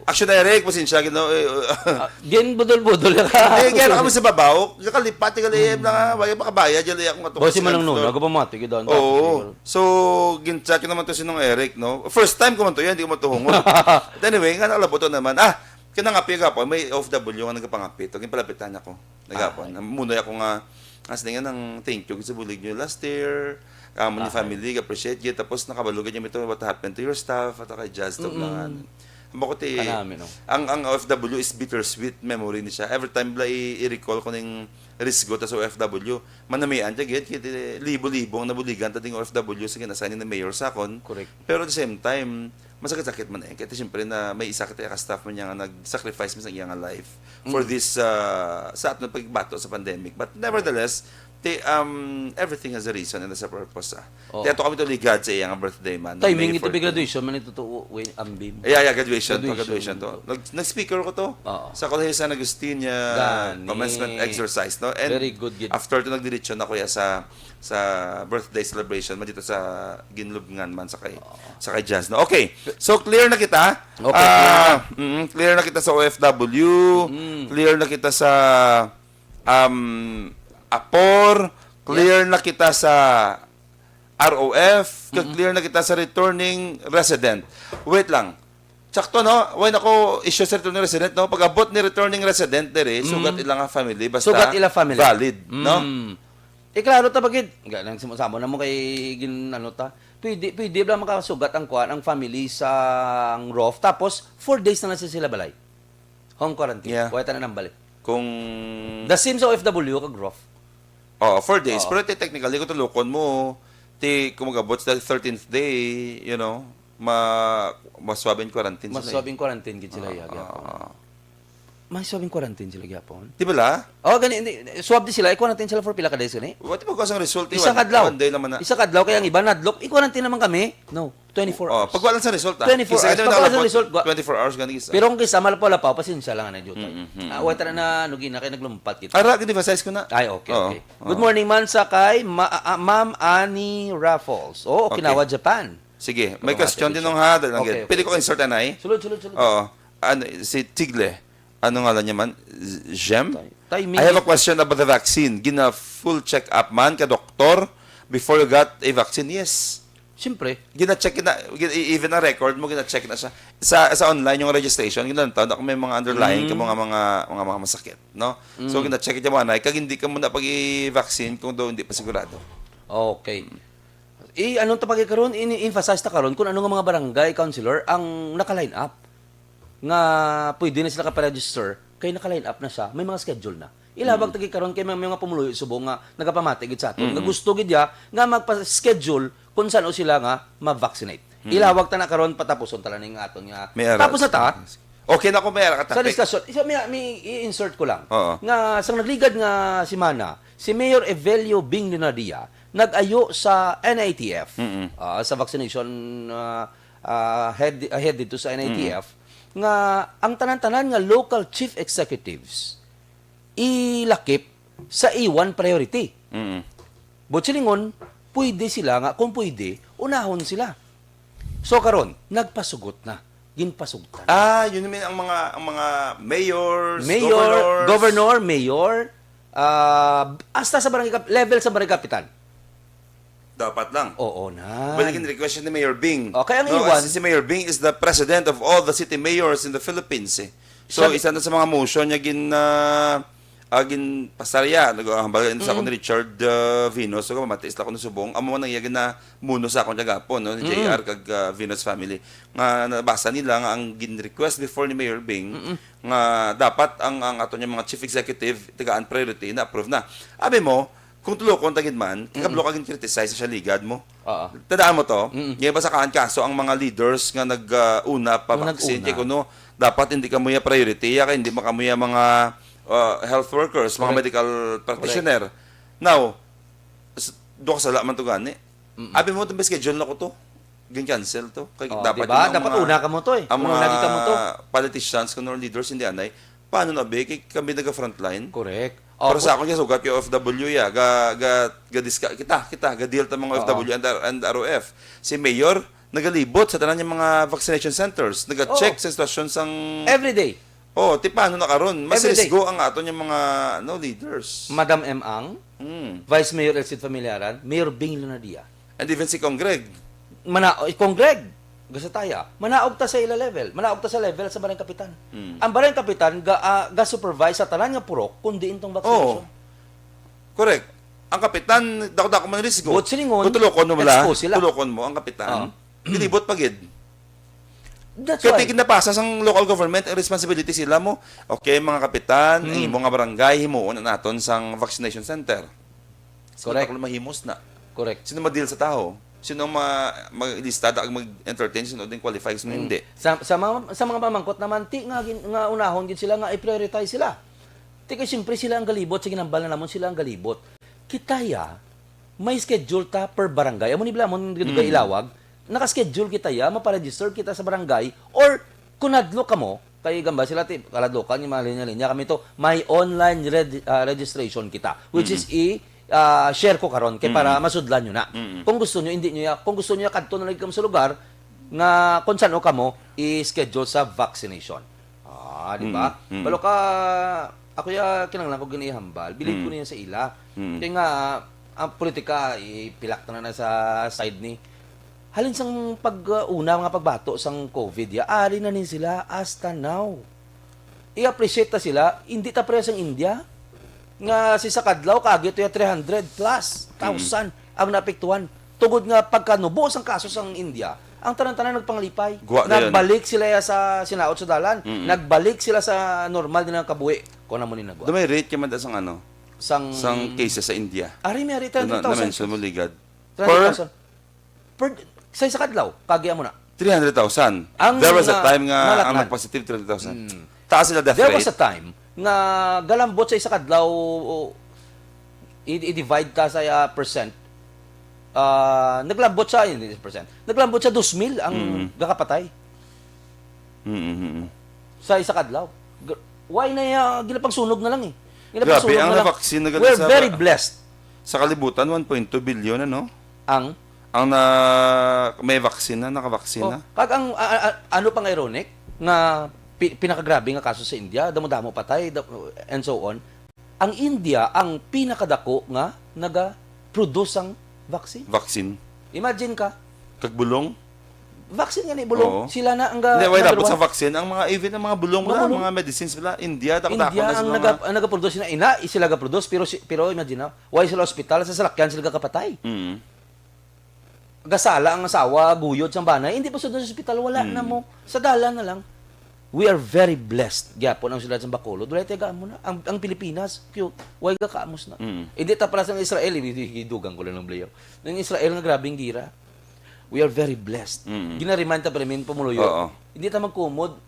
Action Eric, pasensya, gino, eh, Ah, gin budol-budol ka. Hindi, kaya kami sa babaw. Nakalipat, yung kalihim na nga, wala makabayad, yung liyak nga Boss, si Manang Nuno, ako pamati, gid, ang Oo. tapos siguro. So, gin-chat ko naman to si Nong Eric, no? First time ko man to yan, hindi ko man to hungod. But anyway, nga nakalabot to naman. Ah, kanang api ka po, may O F W nga nagapangapit. Gin palapitan ako. Nagapon. Ah, Muna ako nga, as nga nang thank you sa bulig niyo last year. Amo ni Ah, family, appreciate it. Tapos nakabalugad niya ito, what happened to your staff, at kay Jazz, to Mm-mm. na nga. Amo ko ti, Kanami, no? ang, ang O F W is bittersweet memory ni siya. Every time bala i, i-recall ko ning risgo ta sa O F W, manamian ta gid, kay libo-libo ang nabuligan ta ding O F W sa gin-assign ni mayor sa akon. Correct. Pero at the same time, masakit-sakit man eh. Kaya siyempre na may isa kita ka staff man niya nga nag-sacrifice man sa iyang life for Mm. this, ah, sa aton pagbato sa pandemic. But nevertheless, ti, um, everything has a reason and has a purpose, ah. Oo. Ti ato kami to ligad sa iyang birthday man, Timing May ito, fourteen. Graduation man ito to, Wayne, Ambim. Yeah, yeah, graduation to, Graduation graduation to. to. Nag-, nag-speaker ko to Oo. sa Colegio San Agustin niya Gani. commencement exercise, no? And Very good, gid. after to, nagdiretso na ko ya sa, sa birthday celebration man dito sa Ginlubngan man sa kay, Oo. sa kay Jazz, no? Okay, so clear na kita. Okay, Ah, clear na. mm, clear na kita sa O F W, Mm. clear na kita sa, um, apor, clear Yes. na kita sa R O F, kag Mm-mm. clear na kita sa returning resident. Wait lang. Sakto, no? Way nako issue sa returning resident, no? Pag-abot ni returning resident diri, Mm. sugat ila nga family, basta Sugat ila family. valid, no? Mm. Eh, klaro ta, bagid. Nga, nang simo-, samo na mo kay gin-, ano ta. Pwede, pwede ba makasugat ang kuan, ang family sa ang rof? Tapos, four days na lang sila balay. Home quarantine. Yeah. Kuha ta na ng balik. Kung The same sa O F W kag rof. Oo, four days. Oo. Pero te-, technically, kung tulukon mo, ti, kung mag-abot sa thirteenth day, you know, ma-, maswab in quarantine Mas sila eh. Swabing quarantine gid sila, Ah, iya, ah, gyapon. ah. May swabing quarantine sila gyapon? Di ba la? Oh, gani, hindi, swab di sila, i-quarantine sila for pila ka days gani? Wa, di ba, kung ang result, Isa one, kadlaw. one day naman na. Isa kadlaw, kaya ang iba nadlok, i-quarantine naman kami. No, twenty-four Oh, hours. pag wala sa result, ah. Twenty-four Kisa hours. ka Pag wala sa nalabot, result, wa- twenty-four hours, gani isa. Pero ang kisa, malapaw-lapaw, pasensya lang na, Jutay. Mm, mm, Ah, mm. wala na, ano, gina, kaya naglumpat kita. Ara, gini, size ko na. Ay, okay, Oo, okay. oo. Good morning man sa kay Ma-, ah, ah, Ma'am Annie Raffles. Oh, Okay. Okinawa, Japan. Sige, may Automatic question din siya. nung ha, dahil lang Okay, yan. Pwede okay, ko okay. insert, anay? Sulod, sulod, sulod. Oo. Ano, si Tigle, ano ngalan niya man? Z-, Jem? Tay-, timing I have a is question about the vaccine. Gina full check-up man ka doktor before you got a vaccine? Yes. Siyempre. Gina-check na, gin-, i-, even ang record mo, gina-check na siya. Sa, sa online, yung registration, ginalantaw na kung may mga underlying ka Mm. mga, mga, mga, mga masakit, no? So, Mm. gina-check niya mo, anay, kag hindi ka muna pag-i-vaccine kung daw hindi pa sigurado. Okay. I-, anong tapagi karon? Ini-emphasize ta karon kung ano nga mga barangay councilor ang naka-line up nga pwede na sila ka-register, kay naka-line up na siya, may mga schedule na. Ilabag Mm. tagi karon kay may, may mga pumuluyo subong nga nagapamati gid sa aton, nga Mm. gusto gid ya nga magpa-schedule kung saan o sila nga ma-vaccinate. Mm. Ilawag ta na karon, patapuson ta lang ning aton nga. May ara- Tapos na ta. Okay na ko, may ara ka Sa topic. Discussion, isa, may, may i-insert ko lang. Oo. Nga, sa nagligad nga semana, si Mayor Evelio Bing Leonardia nag-ayo sa N I T F, Mm-mm. ah, sa vaccination, ah, ah, head, head dito sa N I T F, Mm-mm. nga ang tanan-tanan nga local chief executives ilakip sa iwan priority. Mm-mm. But silingon, pwede sila nga, kung pwede, unahon sila. So karon, nagpasugot na. Ginpasugtan. Ah, yun naman ang mga, ang mga mayors, Mayor, governors. Governor, mayor, ah, hasta sa barangay kap-, level sa barangay kapitan. Dapat lang. Oo na. Well, naging request siya ni Mayor Bing. Okay, ang No, iwan. si, si Mayor Bing is the president of all the city mayors in the Philippines, eh. So, Sabi isa na sa mga motion niya gin, ah, ah, ginpasarya, nag-, ah, hambal sa ako Mm. ni Richard, ah, Venus, so, mati sila ko ni subong, amo man ang iya ginamuno sa akon kagapon, no, ni Mm. J R kag, ah, Venus family. Nga nabasa nila nga ang gin-request before ni Mayor Bing, Mm. nga dapat ang, ang ato niya mga chief executive, tagaan priority, na-approve na. Abi mo, kung tulokon ta gid man, kay Mm. kablo ka gin-criticize sa siya ligad mo. Oo. Tandaan mo to? Mm. Nga basa ka ang kaso ang mga leaders nga nag, ah, una pa Nga vaccine, nag-una. kay kuno, dapat hindi ka mo ya priority, ya, kay hindi man ka mo ya mga, ah, health workers, mga Correct. medical Correct. practitioner. Now, s-, do ka sala man to gani. Mm. Abi mo, "Tumbi schedule na ko to. Gin-cancel to." Kay Oh, dapat di ba? yung Dapat mga, una ka mo to eh. ang Una mga lagi ka mo to. politicians, kuno leaders, hindi anay. Paano na, be? Kay kami naga-frontline. Correct. Oh, Pero sa ku- akon, yung sugat yung O F W, ya. Ga, ga, ga, diska, kita, kita, ga-deal ta mga Oo. O F W and, and R O F. Si Mayor, nagalibot sa tanan yung mga vaccination centers. Naga-check Oo. sa sitwasyon sang Every day. Oh, ti paano na karon? Mas Every day. risgo ang aton yung mga, no, leaders. Madam M Ang, Hmm. Vice Mayor El Cid Familiaran, Mayor Bing Lunadia. And even si Cong Greg. Mana-, eh, Cong Greg, gasataya. Manaog ta sa ila level. Manaog ta sa level sa Barangay Kapitan. Hmm. Ang Barangay Kapitan ga, ah, ga-supervise sa tanan nga purok, kundi intong vaccination. Oh. Correct. Ang kapitan, dako-dako man risgo. But silingon, Kung tulokon mo bala, expose sila. tulokon mo ang kapitan, Oh. Nilibot pa gid. That's Kaya why. Tigin na pasa sang local government, ang responsibility sila mo. Okay, mga kapitan, ang Hmm. imo nga barangay, himuon na naton sang vaccination center. Sige, Correct. ako lang mahimos na. Correct. Sino ma-deal sa tawo? Sino ang ma-, maglista ag mag-entertain, sino din qualify, sino Hmm. hindi? Sa, sa mga, sa mga pamangkot naman, ti nga gin-, nga unahon gid sila nga i-prioritize sila. Ti kay siyempre sila ang galibot, sa ginambal na namon sila ang galibot. Kita ya, may schedule ta per barangay. Amo ni bala mo, dito Mm. ilawag, naka-schedule kita ya, maparegister kita sa barangay, or kung hadlok kamo, kay gamba sila, ti, kaladlokan, yung mga linya-linya, kami to, may online reg-, ah, registration kita, which Mm. is i, ah, share ko karon, kay para Mm. masudlan nyo na. Mm. Kung gusto nyo, hindi nyo ya, kung gusto nyo ya, kadto na lagi kamo sa lugar, nga kung saan o kamo, i-schedule sa vaccination. Ah, di ba? Mm, mm. Pero ka, ako ya, kinahanglan ko gani ihambal. Believe ko Mm. niya sa ila. Mm. Kaya nga, ang politika, ipilak na na sa side ni. Halin sang pag, uh, una, mga pagbato sang covid, ya, ari na ni sila hasta now. I-appreciate ta sila, hindi ta pareha sang India. Nga si sa kadlaw, kagi to ya three hundred plus thousand Mm. ang naapektuhan. Tungod nga pagkanubo sang kaso sang India, ang tanan-tanan nagpanglipay. Gwa na yun. Nagbalik sila ya sa sinaot sa dalan. Mm. Nagbalik sila sa normal nilang kabuhi. Kung amo ni nagwa. Dumay rate kay man ta sang ano? Sang Sang cases sa India. Ari, may ari, Na, three hundred thousand. na-mention mo, ligad. Three hundred thousand. Per? Per, sa isa kadlaw, kagi amo na. Three hundred thousand. Ang There was a na-, time nga ang nalatnan. nag-positive, three hundred thousand. Mm. Taas sila death There rate. was a time nga galambot sa isa kadlaw, o, i-, i-divide ta sa, ah, percent. Ah, naglambot sa, hindi percent. Naglambot sa dos mil ang Mm. gakapatay. Mm, mm, mm. Sa isa kadlaw. G-, why na ya, ginapagsunog na lang eh. Grabe, Ginapagsunog ang na lang. na-vaccine na ganun We're sa very blessed. Sa kalibutan, one point two billion, ano? Ang? Ang na, may vaccine na, nakavaccine Oh, na. kag ang, a-, a-, a-, ano pang ironic, nga pi-, pinakagrabe nga kaso sa India, damo-damo patay, da-, and so on. Ang India ang pinakadako nga naga-produce sang vaccine. Vaccine. Imagine ka, Kag bulong? Vaccine nga ni bulong. Oo. Sila na ang ga- Hindi, wala number dapat sa one. Vaccine. Ang mga, even ang mga bulong Mga na, bulong. Mga medicines pala, India, takot India na sa ang mga... naga, ang nagaproduce na ina, sila gaproduce, pero si, pero imagine na, why sila ospital, sa salakyan sila kakapatay. Mm. Gasala ang asawa, guyod sang banay, hindi pa sud sa ospital, wala na mo. Sa dalan na lang. We are very blessed. Gyapon ang siyudad sa Bacolod. Wala tayo mo na. Ang, ang Pilipinas, cute. Why ka kaamos na? Mm. Hindi ta pala sa Israel, eh, dugang ko lang ng Blair. Ang Israel nga grabing gira. We are very blessed. Mm. Ginaremind ta pa rin, Pumuluyo. Oo. Hindi ta magkumod.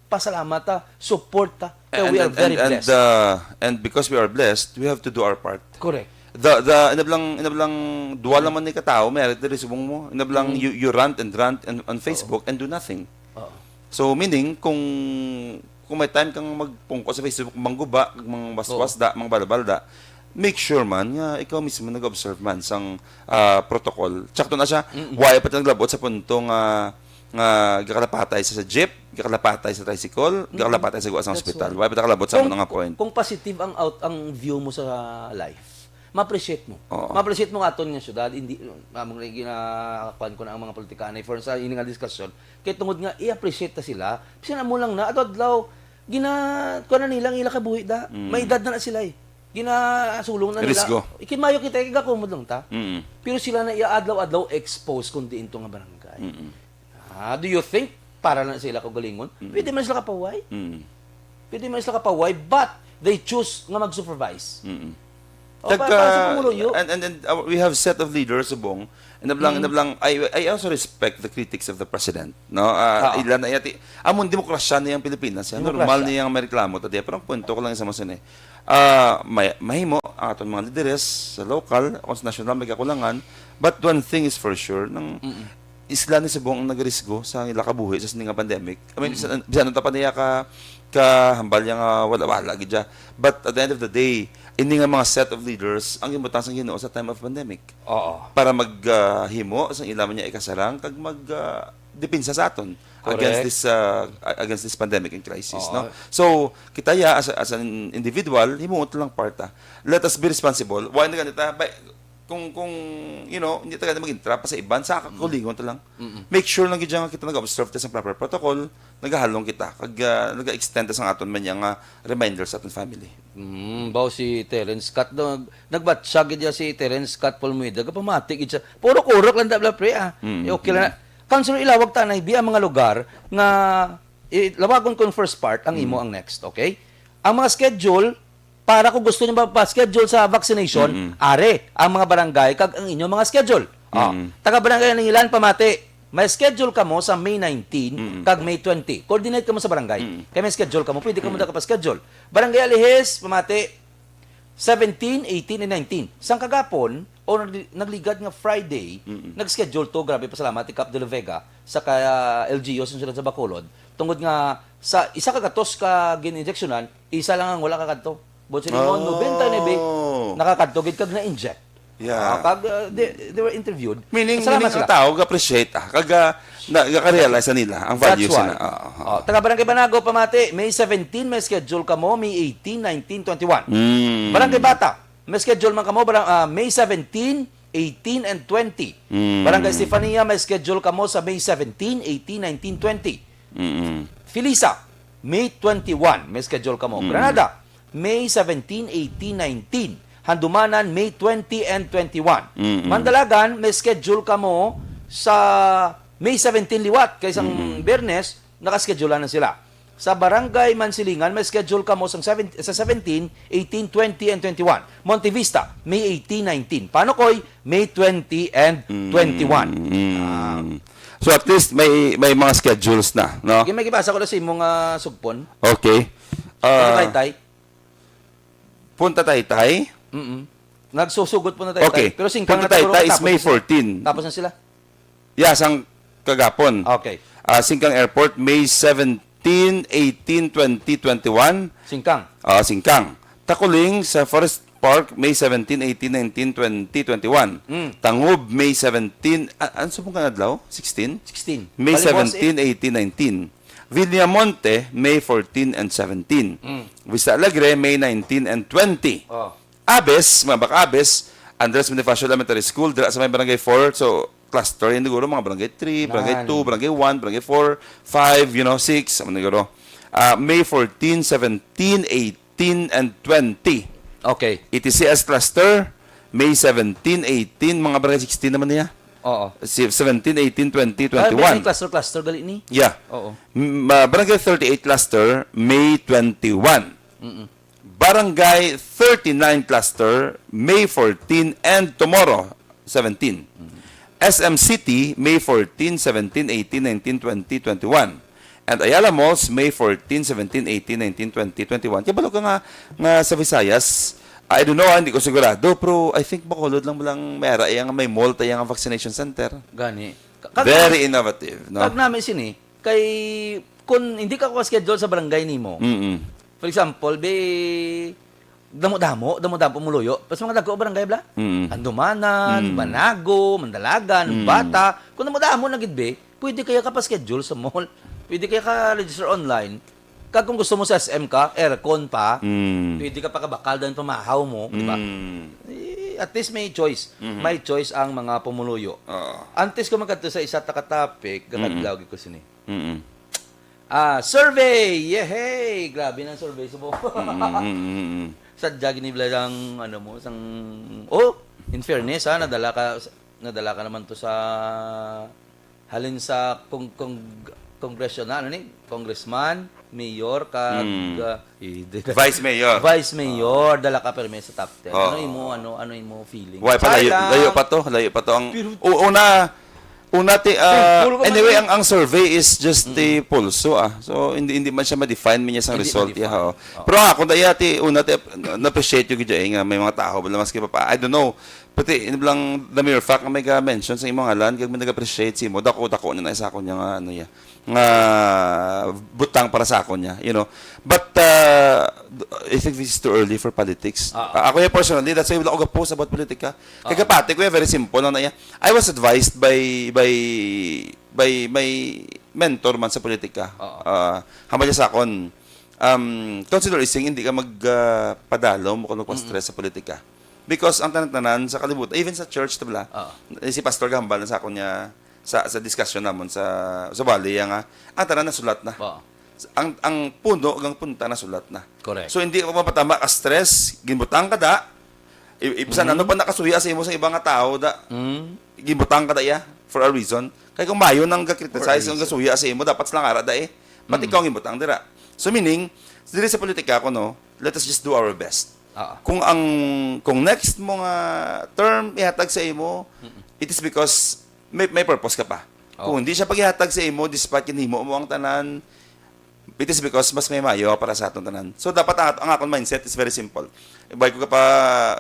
Pasalamat ta. Support ta. Kaya And, we are and, very and, and, blessed. uh, and because we are blessed, we have to do our part. Correct. The, the, inablang, inablang duwa lang man ni katao, may arit diri subong mo. Inablang Mm. you, you rant and rant and, on Facebook and do nothing. Oo. So, meaning, kung, kung may time kang magpungko sa Facebook, mangguba, kag mangwaswas da, mangbalbalda, make sure man nga ikaw mismo nag-observe man sang ah, protocol. Tsakto na siya, why pa ta naglabot sa punto nga, nga gakalapatay sa, sa jeep, gakalapatay sa tricycle, gakalapatay sa gwa sa That's ospital. why. Why pa ta kalabot sa Kung, mga point? Kung positive ang out ang view mo sa life, ma-appreciate mo. Oo. Ma-appreciate mo nga aton nga syudad, hindi among ginakuan ko na ang mga politikanay for sa ini nga diskusyon. Kay tungod nga i-appreciate ta sila, bisan amo lang na adlaw-adlaw gina kuan na nila ang ila kabuhi da. Mm. May edad na, na sila eh. Ginasulong na nila. Risgo. Ikimayo kita, igakumod lang ta. Mm. Pero sila na iya adlaw-adlaw expose kung diin to nga barangay. Mm. Ah, do you think para na sila kaugalingon? Pwede man sila kapaway. Mm. Pwede man sila kapaway, but they choose nga mag-supervise. Mm. O, pa- para sa pumuluyo. And, and, and uh, we have set of leaders, subong, inablang, inablang, I, I also respect the critics of the president. No? Ah, Oo. Ila na yati, among demokrasya na yung Pilipinas. Yan, Demokrasya. Normal niya ang may reklamo. Tadi, pero ang punto ko lang sa mga sini. Ah, may, mahimo ang aton mga lideres sa local, o sa national, may kakulangan. But one thing is for sure, nang isla ni subong ang nagrisgo sa ila kabuhi sa sini nga pandemic. I mean, sa, bisan ano ta pa niya ka, ka hambal niya nga wala-wala gid siya. But at the end of the day, ini nga mga set of leaders ang gibutang sa Ginoo sa time of pandemic Oo. para mag ah, himo sa ila man niya ikasarang kag mag ah, depensa sa aton Correct. against this ah, against this pandemic and crisis, Oo. No? So, kita ya as, as an individual, himuot lang part ta. Let us be responsible. Why na ganita? Ba, kung kung you know, hindi ta gani mag-intra pa sa iban, sa kakulingon ta lang. Make sure lang gid nga kita nag-observe ta sa proper protocol, nagahalong kita, kag ah, nag-extend ta sa aton man nga reminder sa aton family. Mm, baw si Terence Scott, no, nagbatsa gid niya si Terence Scott Polmueda, kapamati gid siya. Puro kurok lang dabla, pre, ah. Mm, Eh, okay lang na. Councilor Ilawag Tanay, bi ang mga lugar nga, eh, lawagon ko yung first part, ang imo ang next, okay? Ang mga schedule, para kung gusto niyo magpa-schedule sa vaccination, are, ang mga barangay, kag ang inyong mga schedule. Ah, Mm. taga Barangay Alingilan, pamati, may schedule kamo sa May nineteen kag May twenty. Coordinate kamo sa barangay. Kaya may schedule kamo, pwede kamo nakapaschedule. Barangay Alihis, pamati, seventeen, eighteen, and nineteen. Sang kagapon, o nagli- nagligad nga Friday, nag-schedule to, grabe, pasalamat ni Cap de la Vega sa ka L G U sa siyudad sa Bacolod. Tungod nga sa isa ka gatos ka gin-injectionan, isa lang ang wala kakadto. But sa Limon, Oh. nobenta y nuebe, nakakadto gid kag na-inject. Yeah. Ah, kag uh, they, they were interviewed. Meaning, Salamat meaning ang sila. tao ga-appreciate, ah. Kag ah, na, ga-realize na nila ang value That's why. Sila. Ah, ah. Oh, taga Barangay Banago, pamati, May seventeen, may schedule kamo, May eighteen, nineteen, twenty-one. Mm. Barangay Bata, may schedule man kamo, barang, ah, May seventeen, eighteen, and twenty. Mm. Barangay Estefania, may schedule kamo sa May seventeen, eighteen, nineteen, twenty. Mm-mm. Felisa, May twenty-one, may schedule kamo. Mm. Granada, May seventeen, eighteen, nineteen. Handumanan, May twenty and twenty-one. Mm-mm. Mandalagan, may schedule kamo sa May seventeen liwat, kay sang Biyernes, nakaschedule na sila. Sa Barangay Mansilingan, may schedule kamo sang seven, sa seventeen, eighteen, twenty, and twenty-one. Monte Vista, May eighteen, nineteen. Panukoy, May twenty and twenty-one. Mm. Ah. So at least may may mga schedules na, no? Sige, may gibasa ko na sa imong ah, sugpon. Okay. Punta Ah, Taytay. Punta Taytay. Mm-mm. Nagsusugot Punta Taytay. Okay. Pero singkang Punta na siguro, Taytay is tapos May na sila. fourteen. Tapos na sila. Yeah, sang kagapon. Okay. Ah, Singkang Airport, May seventeen, eighteen, twenty, twenty-one. Singkang. Ah, Singkang. Takuling sa Forest Park, May seventeen, eighteen, nineteen, twenty, twenty-one. Mm. Tangub, May seventeen. Ah, ano sa mga adlaw? Sixteen? Sixteen. May Bali, boss, seventeen, eighteen, nineteen. Villamonte, May fourteen and seventeen. Mm. Vista Alegre, May nineteen and twenty. Oh. Abes, mga baka Abes, Andres Bonifacio Elementary School, dira sa may Barangay four. So, cluster yan siguro, mga barangay three, barangay Nan. two, barangay one, barangay four, five, you know, six, ano siguro. Ah, May fourteen, seventeen, eighteen, and twenty. Okay. E T C S cluster, May seventeen, eighteen, mga barangay sixteen naman niya. Oo. Si seventeen, eighteen, twenty, Ah, twenty-one. May cluster, cluster gali ni. Yeah. Oo. M-, ah, Barangay thirty-eight cluster, May twenty-one. Mm-mm. Barangay thirty-nine cluster, May fourteen, and tomorrow, seventeen. Mm-hmm. S M City, May fourteen, seventeen, eighteen, nineteen, twenty, twenty-one. And Ayala Malls, May fourteen, seventeen, eighteen, nineteen, twenty, twenty-one. Kabalo ka nga, nga sa Visayas, I don't know, ah, hindi ko sigurado, pero I think Bacolod lang, lang may ara iya nga may mall, ta iya nga vaccination center. Gani. Ka-, kag Very innovative, no? Kag nami sini, kay kun hindi ka ko schedule sa barangay nimo, Mm-mm. for example, be, damo-damo, damo-damo pumuluyo. Pas mga dagko barangay bla? Mm. Andumanan, Mm. Banago, Mandalagan, Mm. Bata. Kung damo-damo na gid be, pwede kaya ka pa-schedule sa mall. Pwede kaya ka register online. Kag kung gusto mo sa S M ka, aircon pa, Mm. pwede ka pa kabakal dahil pamahaw mo, di ba? Mm. Eh, at least may choice. Mhm. May choice ang mga pumuluyo. Oo. Antes ko magkadto sa isa ta ka topic, Mm. gakadlaw gid ko sini. Mm. Ah, survey! Yehey! Grabe ng survey, subo. Mm, mm, mm, mm. Sadya gini bala ang, ano mo, sang, oh, in fairness, ha, nadala ka, nadala ka naman to sa, halin sa kong-, kong-, congressional, ano ni? Congressman, mayor, kag, Mm. ah, eh, di-, Vice mayor. Vice mayor, dala ka permi sa top ten. Ano Oh. imo, ano, ano imo feeling? Why pa, layo, Sayang. layo pa to, layo pa to. Ang Pero u-, una, una ti, ah, Thankful ko man anyway, eh. ang, ang survey is just Mm. the pulso, ah. So, hindi, hindi man siya ma-define, man niya sang Hindi result, ma-define. yeah, oh. Oh. Pero ako, daya ti, una ti, na-appreciate ko gid, eh, nga may mga tao, wala maski pa, I don't know. Pati, yun lang, the mere fact nga may ga-mention sa imong ngalan, kag may nag-appreciate sa imo, dako-dako na na sa akon niya nga, ano, yeah. nga butang para sa akon niya, you know. But, uh, I think this is too early for politics. Ah. Ah, ako ya personally, that's why wala ko ga-post about politika. Kay Ah. kapati ko ya, very simple lang na iya. I was advised by, by, by my mentor man sa politika. Ah. Ah, hambal niya sa akon, um, Councilor Ising, hindi ka mag, ah, padalom o kung Mm-mm. stress sa politika. Because ang tanan-tanan sa kalibutan, even sa church, tabla, Ah. si pastor gahambal na sa akon niya, sa, sa discussion namon sa, sa wali, nga ang tanan nasulat na. Oo. Ang, ang puno, ang punta nasulat na. Correct. So, hindi mo mapatama ka stress, ginbutang ka da, i-, i-, bisan Mhm. ano pa nakasuya sa imo sa iba nga tao, da, Mm. ginbutang ka da iya, for a reason. Kay kung mayo nang ga-criticize, For a ang reason. gasuya sa imo, dapat sila nga ara da eh. Ba't Mm. ikaw ang ginbutang dira? So, meaning, diri sa politika ko, no, let us just do our best. Oo. Kung ang, kung next mo nga term ihatag sa imo, Mm-mm. it is because may, may purpose ka pa. Oh. Kung hindi siya paghihatag sa imo, despite ginhimo mo ang tanan, it is because mas may mayo para sa atong tanan. So, dapat ang, ang akong mindset is very simple. Why ko ka pa,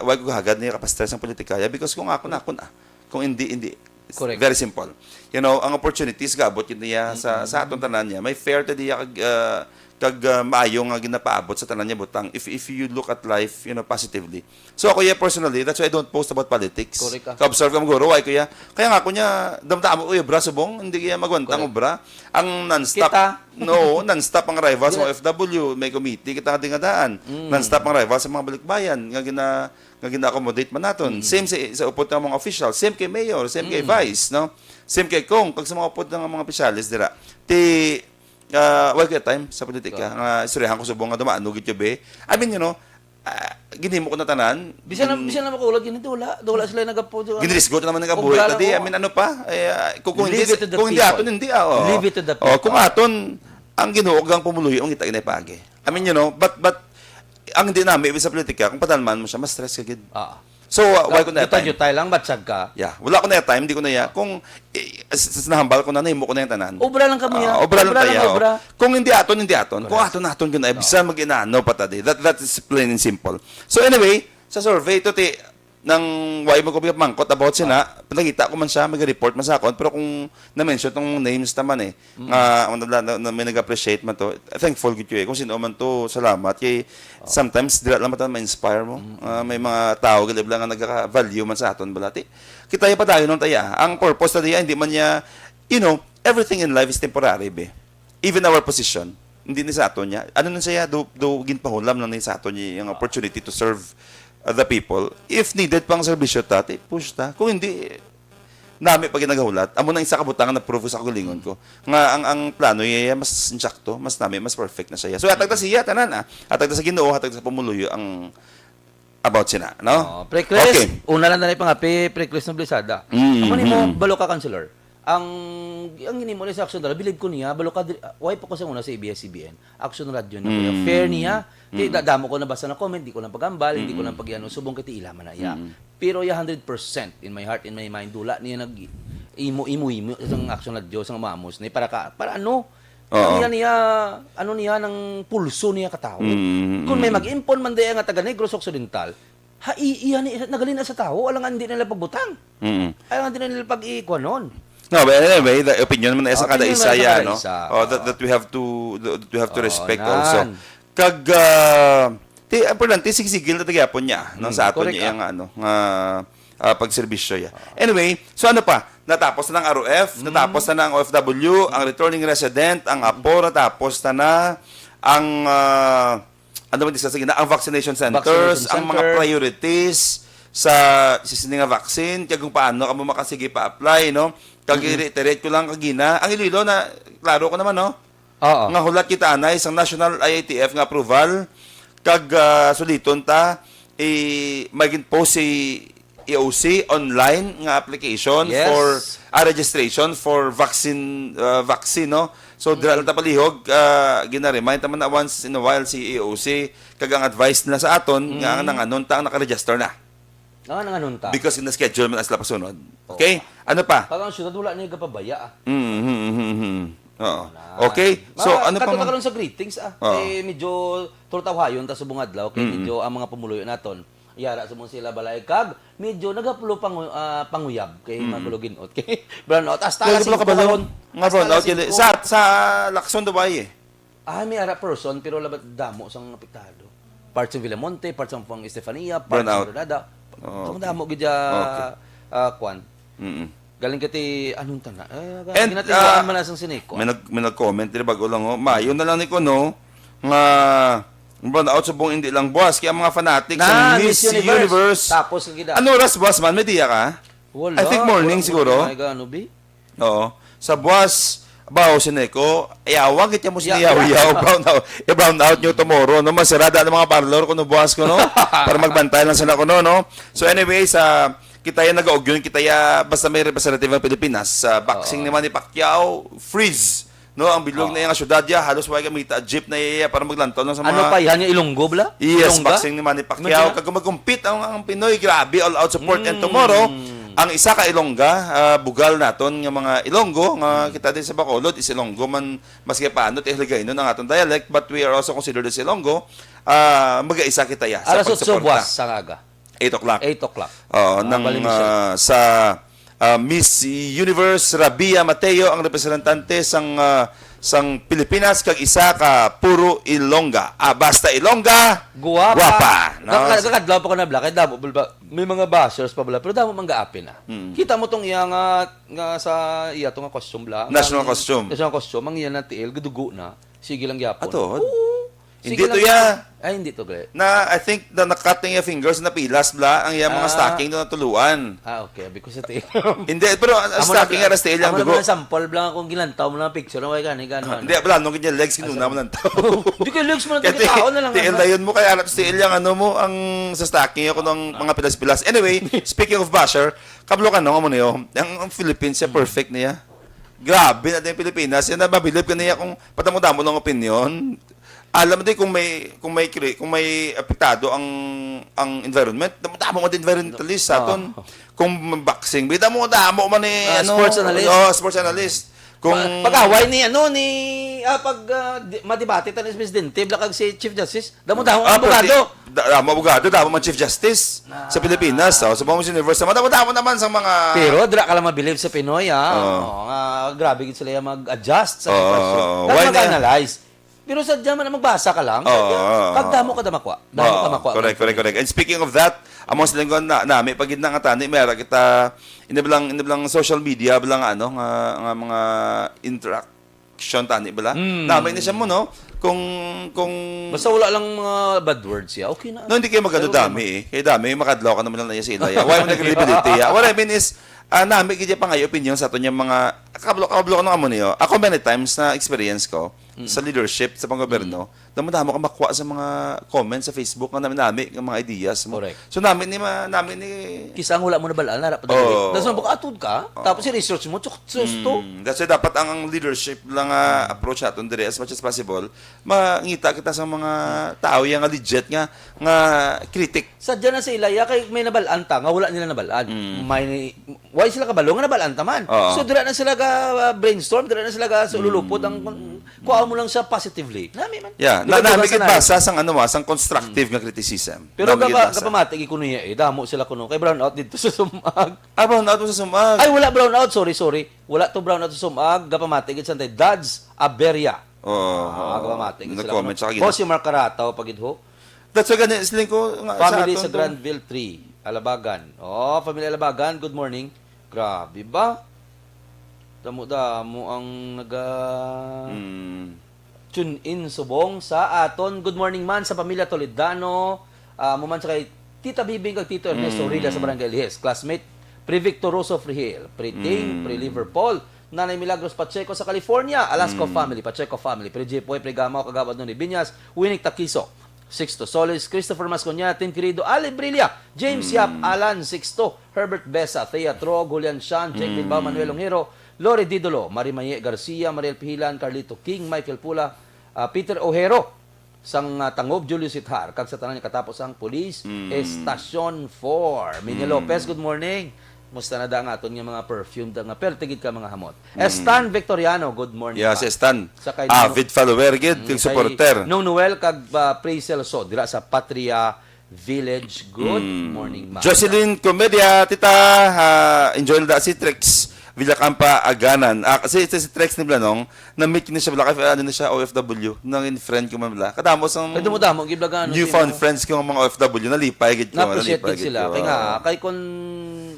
why ko hagad niya kapastress ang politikaya? Because kung ako na, ako na. Kung hindi, hindi. It's Correct. very simple. You know, ang opportunities gaabot yun niya sa, Mm-mm. sa atong tanan niya. May fair ta diya kag, ah, kag, ah, maayo nga ginapaabot sa tanan niya butang. If, if you look at life, you know, positively. So, ako, yeah, personally, that's why I don't post about politics. Correct ka. Ka-observe ka, Guro, why ko, yeah? Kaya nga ako niya, damdamo ko yung obra, subong, hindi kaya magwantang Correct. obra. Ang non-stop, Kita. no, non-stop ang arrival sa Dila- O F W, may committee, kita nga dingadaan. Mm. Non-stop ang arrival sa mga balikbayan, nga gina-, nga gina-accommodate man naton. Mm. Same sa, sa upod ng mga official, same kay mayor, same kay Mm. vice, no? Same kay Kong, kag sa mga upod ng mga opisyalis, dira. Ti, ah, wala kaya time sa politika, Correct. nga istoryahan ko subong nga dumaan, nugit yung be. I mean, you know, ah, ginhimo ko na tanan. Bisan na, Gin- bisan na makulot, ganito, wala. Wala sila nagapo-, Ginrisgo na naman nga buhay Obra ta, lang di. ko. I mean, ano pa? Eh, ah, kung, kung Leave hindi, it to the kung hindi people. aton, hindi, ah, oo. Leave it to the Oh, kung people. aton, ang Ginoo ang pumuluyo, ang kita ginay paagi. I mean, you know, but, but, ang hindi nami sa politika, kung padalman mo siya, mas stress ka gid. Ah. So, uh, why ko na Jutay-jutay lang, batsag ka. Yeah. Wala ko na time, di ko na ya. Kung, eh, s-, s-, nahambal ko na, nahimo ko na yung tanan. Obra lang kamo, Ah, ya. obra lang Obra lang, tayo. obra. Kung hindi aton, hindi aton. Kung Correct. aton, aton, gina-, Oh. bisan mag-inano pa ta di. That, that is plain and simple. So anyway, sa survey to, ti, nang why mo ko mangkot about sina, Ah. nakita ko man siya, mag-report man sa akon, pero kung na-mention tong names naman eh, Mm. nga, ano, na, na, na may nag-appreciate man to, thankful gid ko eh. Kung sino man to, salamat. Kay Oh. sometimes, dira lang man ta ma-inspire mo. Mm. Ah, may mga tao, gali lang nga nagka-value man sa aton, balati. Kita yung padayon ng taya. Ang purpose na diya, hindi man niya, you know, everything in life is temporary, be. Even our position, hindi ni sa aton niya. Ano na siya, do, do ginpahulam lang ni sa aton niya yung opportunity to serve, uh, the people. If needed pang serbisyo ta, ti, push ta. Kung hindi, Nami pa gid nagahulat. Amo nang isa ka butang nga na-prove sa kaugalingon ko. Nga ang, ang plano iya mas insakto, mas nami, mas perfect na siya. So, hatag ta siya, tanan, ah. Hatag ta sa Ginoo, hatag ta sa pumuluyo ang about sina, no? Oh, Pre Chris, Okay. una lang na pangapi, Pre Chris Noblisada. Mm, Amo nimo, mm. balo ka, Councilor. Ang, ang ginimo ni sa action dala, believe ko niya, balo ka, diri- why pa ko sa una sa A B S C B N? Action Radio na Mm. kuya. Fair niya. Di, Mm. da- damo ko nabasa na comment, di ko lang pagambal, hindi ko Mm. lang pag-ano, subong kay ti ila man na iya. Mm. Pero iya hundred percent in my heart, in my mind, dula niya nag imo imo imo sang Action Radio, sang mamos ni para ka para ano? Oo. Ano niya niya, ano niya nang pulso niya ka tawo? Mm, Kung may mm. mag-impon man diya nga taga Negros Occidental, ha i- iya ni nagalina sa tawo, alangan hindi nila pagbutang. Mm. Alangan hindi nila pag-ikuanon. No, but anyway, the opinion man na sa kada Opinion isa man sa yan, kada no? isa. Oh, that, Oo. that we have to that we have to Oh, respect nan. also. Kag ah, ti importante sigsigil na gyapon niya, no, Mm, sa aton correct, niya ah. nga ano, nga ah, pagserbisyo ya. Anyway, so ano pa? Natapos na ang R O F, Mm. natapos na ang O F W, ang returning resident, ang apo, natapos na na ang ah, ano ba discuss gina? Ang vaccination centers, Vaccination ang mga center. priorities sa sa sini nga vaccine, kag kung paano ka mo makasige pa-apply, no? Kag Mm-mm. i-reiterate ko lang kagina, ang Iloilo na klaro ko naman, no? Oo. Nga hulat kita anay sang National I A T F nga approval, kag ah, suliton ta i may gin-post si E O C online nga application Yes. for ah, registration for vaccine ah, vaccine, no? So dira lang ta palihog, ah, gina-remind ta man na once in a while si E O C, kag ang advice nila sa aton nga ang Mm. nanganon ta ang nakaregister na. Ah, nanganon ta. Because in the schedule man sila pasunod. Oo. Okay? Ano pa? Pag ang syudad wala niya gapabaya, ah. Mm, mm, mm, mm, mm. Oo. Na. Okay. So, Ma- ano pa kadto ta man? karon sa greetings, ah. Oo. Eh, medyo tultawhayon ta subong adlaw kay Mm-mm. medyo ang mga pumuluyo naton. Yara subong sila balay kag medyo nagapulo pangu- ah, panguyab kay Mm. magulo ginot. Kay brownout. Hasta Kaya alas wala singko kabalo. karon. Nga Hasta brownout alas yun eh. singko. Sa, sa Lacson, Dubai eh. Ah, may ara person, pero labat damo sang apektado. Part sa Villamonte, part sa Pang Estefania, part sa Brownout. Coronada. Oh, Tama okay. damo gid ya, Okay. ah, kwan. Mm-mm. Galing kati, anong tana? Eh, ga- And, ginatiwaan ah, man na sang Sineco. may nag-, may nag-comment diri bago lang, oh. Maayo na lang ni kuno nga brownout subong hindi lang buwas kaya ang mga fanatic Na, sa Miss Miss Universe. Universe. Tapos ang gida. Ano oras buwas man? May diya ka? Wala. I think morning Wala, siguro. wala, wala, ano, bi? Oo. Sa buwas, bawo si Neko, yawa, git mo Yeah. siniyaw-yaw, brown out. I-brown out nyo tomorrow, no? Masirada ang mga parlor, kuno buwas ko, no? Para magbantay lang sila, kuno, no? So, anyway, sa, kita yan nag-augyon, kita ya, basta may representative ng Pilipinas, sa boxing Oo. ni Manny Pacquiao, freeze. No, ang bilog Oo. na iyang syudad ya, halos wala gamita jeep na iya para maglantaw lang sa Ano mga pa, yan yung Ilonggo, bala? Yes, Ilongga? boxing ni Manny Pacquiao. Imagine. Kag kung mag-compete ang, ang Pinoy, grabe, all out support. And Mm. tomorrow, ang isa ka Ilongga, ah, bugal naton nga mga Ilonggo, nga Mm. kita din sa Bacolod, is Ilonggo man, maski paano, ti Hiligaynon ang atong dialect, but we are also considered as Ilonggo. Ah, mag-isa kita ya sa Alas otso pagsuporta. buwas sa aga. Eight o'clock. Eight o'clock. Oo, Ah, nang, bali, Michelle. ah, sa, ah, Miss Universe Rabia Mateo ang representante sang, ah, sang Pilipinas, kag isa ka puro Ilongga. Ah, basta Ilongga, Guwapa. guwapa, no? Naka-, nakadlaw pa ko na, Black. Ay, damo, bala, may mga bashers pa bala, pero damo man gaapi na. Mm. Kita mo tong iya nga, nga sa iya to nga costume, Black. National Ang costume. national costume, ang iya na tiil, gadugo na. Sige lang gyapon. Ato, Oo. Hindi Sige to lang ya. gyapon. Ay, hindi to, gali. Na, I think, na nakat niya fingers, napilas bla, ang iya mga Ah. stocking na natuluan. Ah, okay. Because sa tiil. Hindi, pero ang Amo na stocking bla-, nga, ras tiil amo yung na dugo. bla sample bla kung gilantaw mo na picture na way gani, gani, Ah, ano. hindi, bla, nung ganyan legs, kinuna Asa? mo lang tao. Di kay legs mo lang, Kaya tao na lang, tiil ano. dayon mo, kaya alat tiil yung ano mo, ang sa stocking ako ng mga pilas-pilas. Anyway, speaking of basher, kablo ka no, amo niyo, ang, ang Philippines siya, Hmm. perfect niya. Grabe na din Pilipinas. Yan na, mabilib ka niya kung padamo-damo ng opinion. Alam mo din kung may, kung may cre-, kung may apektado ang, ang environment, damo-damo nga din environmentalist sa Oo. aton. Kung boxing, may damo-damo man ni, Ah, ano, sports analyst. oh, sports analyst. Kung Pa-, pag-away ni, ano, ni, ah, pag, ah, di-, madebate ta ni presidente, bla kag si Chief Justice, damo-damo Ah, ang abogado. pati, da-, damo abogado, damo man Chief Justice sa Ah. Pilipinas. Oh, sa mga Miss Universe, damo-damo naman sa mga Pero dira ka lang mabilib sa Pinoy, ah. Oo. Oo, nga, grabe gid sila yung mag-adjust sa Oo, sitwasyon. oo. Dapat Why na? mag-analyze. Pero sa diyan man, magbasa ka lang. Oo, Sa diyan, oo, pag damo oo. ka damakwa. Damo Oo, ka makwa. correct, correct, correct. And speaking of that, among sa linggo na, nami, pag na nga tani, may ara kita, iniblang, iniblang social media, bilang ano, nga, nga mga interaction tani, bala? Mm. Nami ni siya mo, no? Kung, kung Basta wala lang mga bad words siya, okay na. No, hindi kayo magkano Pero dami eh. Kaya dami, makadlaw ka naman lang na sa ila. Why mo nag-credibility, ah? What I mean is, Ah, nami gid yung pangayo opinion sa aton yung mga kablo, kablo ko nung amo niyo. Ako many times na experience ko sa leadership, sa panggobyerno, damo-damo ka makuha sa mga comments sa Facebook nga nami-nami nga mga ideas mo. Correct. So nami ni ma, nami ni Kisa ang wala mo nabalaan, harap pa dali. Oo. Tapos baka atud ka, tapos i-research mo, tsuk, susto. Mm, that's why dapat ang, ang leadership lang nga approach naton dire as much as possible. Mangita kita sa mga tao yang nga legit nga nga critic. Sadya na sa ila, ya, kay may nabalaan ta, nga wala nila nabalaan. May, why sila kabalo nga nabalaan ta man? Oo. So, dira na sila ga uh, brainstorm, dira na sila ga sululupot ang, kuha mo lang siya positively. Nami man. Yeah, Di na, ba, nami dugang gid sa basa sang ano ah, sang constructive nga criticism. Pero Nami gid gapa, basa. Gapamati gid kuno iya, eh, damo sila kuno kay brownout dito sa sumag. Ah, brownout sa sumag. Ay, wala brownout, sorry, sorry. Wala to brownout sa sumag, gapamati gid sa Dads Aberia. Oo. Ah, gapamati gid sila Nag-comment kuno. Siya gid. Boss, yung Marcarato, pagid ho. That's why gani siling ko nga Family aton sa to. Granville three, Alabagan. Oh, family Alabagan, good morning. Grabe ba? Damo-damo ang naga Mm. tune in subong sa aton. Good morning man sa pamilya Toledano. Ah, mo man sa kay Tita Bibing kag Tito Ernesto Rila sa Barangay Lihes. Classmate, Pre Victor Rosso Freehill. Pre Ting, Pre Liverpool. Nanay Milagros Pacheco sa California. Alasco family, Pacheco family. Pre Jipoy, Pre Gamaw, Kagawad Noni Binyas. Winnick Takiso. Sixto Solis, Christopher Masconia, Tim Querido, Ali Brilla, James Yap, Alan Sixto, Herbert Besa, Thea Trog, Julian Shan, Jake Bilbao, Manuel Ongero, Lori Didolo, Marimaye Garcia, Mariel Pihilan, Carlito King, Michael Pula, ah, Peter Ojero, sang ah, Tangob, Julius Ithar, kag sa tanan nga katapos ang Police Estacion four. Minya Lopez, good morning. Musta na da nga aton nga mga perfume da nga perte gid ka mga hamot. Estan Victoriano, good morning. Yeah, pa. Si Stan. Sa kay Avid follower gid, Mm, kag kay supporter. Nong Noel kag ah, Praise Celso dira sa Patria Village. Good morning, ma. Jocelyn Comedia, tita, ha, enjoy da si Trex Villacampa Aganan. Ah, si, si, si Trex ni Blanong, na-meet ko ni siya, bala, ano na siya, O F W, nang in friend ko man bala. Kadamo sang Ay, damo-damo, gid bala, ano, newfound sino? Friends ko nga mga O F W, nalipay gid ko, Na-appreciate nalipay gid sila. ko. Kay nga, kay kung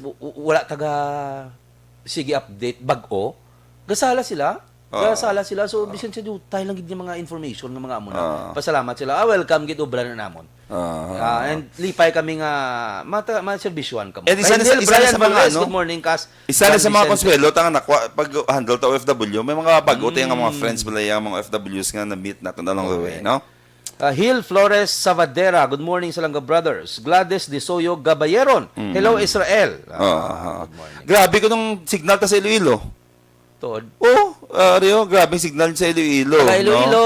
w- w- wala taga, sige, update, bag-o, gasala sila. Oo. Gasala sila. So, bisan sa dutay lang gid nga mga information nga mga amo na. Oo. Pasalamat sila. Ah, welcome gid, obra na namon. Oo. Ah, and lipay kami nga mata, maserbisyuhan kamo. And isa Kay na- Neil isa na Brian sa mga Valdez, ano, good morning, Kas. Isa na San sa mga Vicente. Consuelo, tanga nakwa, pag handle ta O F W, may mga bago tayong mga friends bala yung mga O F Ws nga na-meet natin along the way, no? Uh, Hill Flores Savadera, good morning sa Langga Brothers. Gladys Disoyo Gabayeron, hello Israel. Ah, Ah, ah. good morning. Grabe ko nung signal ta sa Iloilo. Tuod. Oh, uh, Rio, grabe ang signal sa Iloilo. Taga no? Iloilo,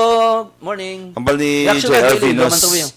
morning. Hambal ni Reaction J R taga Iloilo, Venus. man to yun.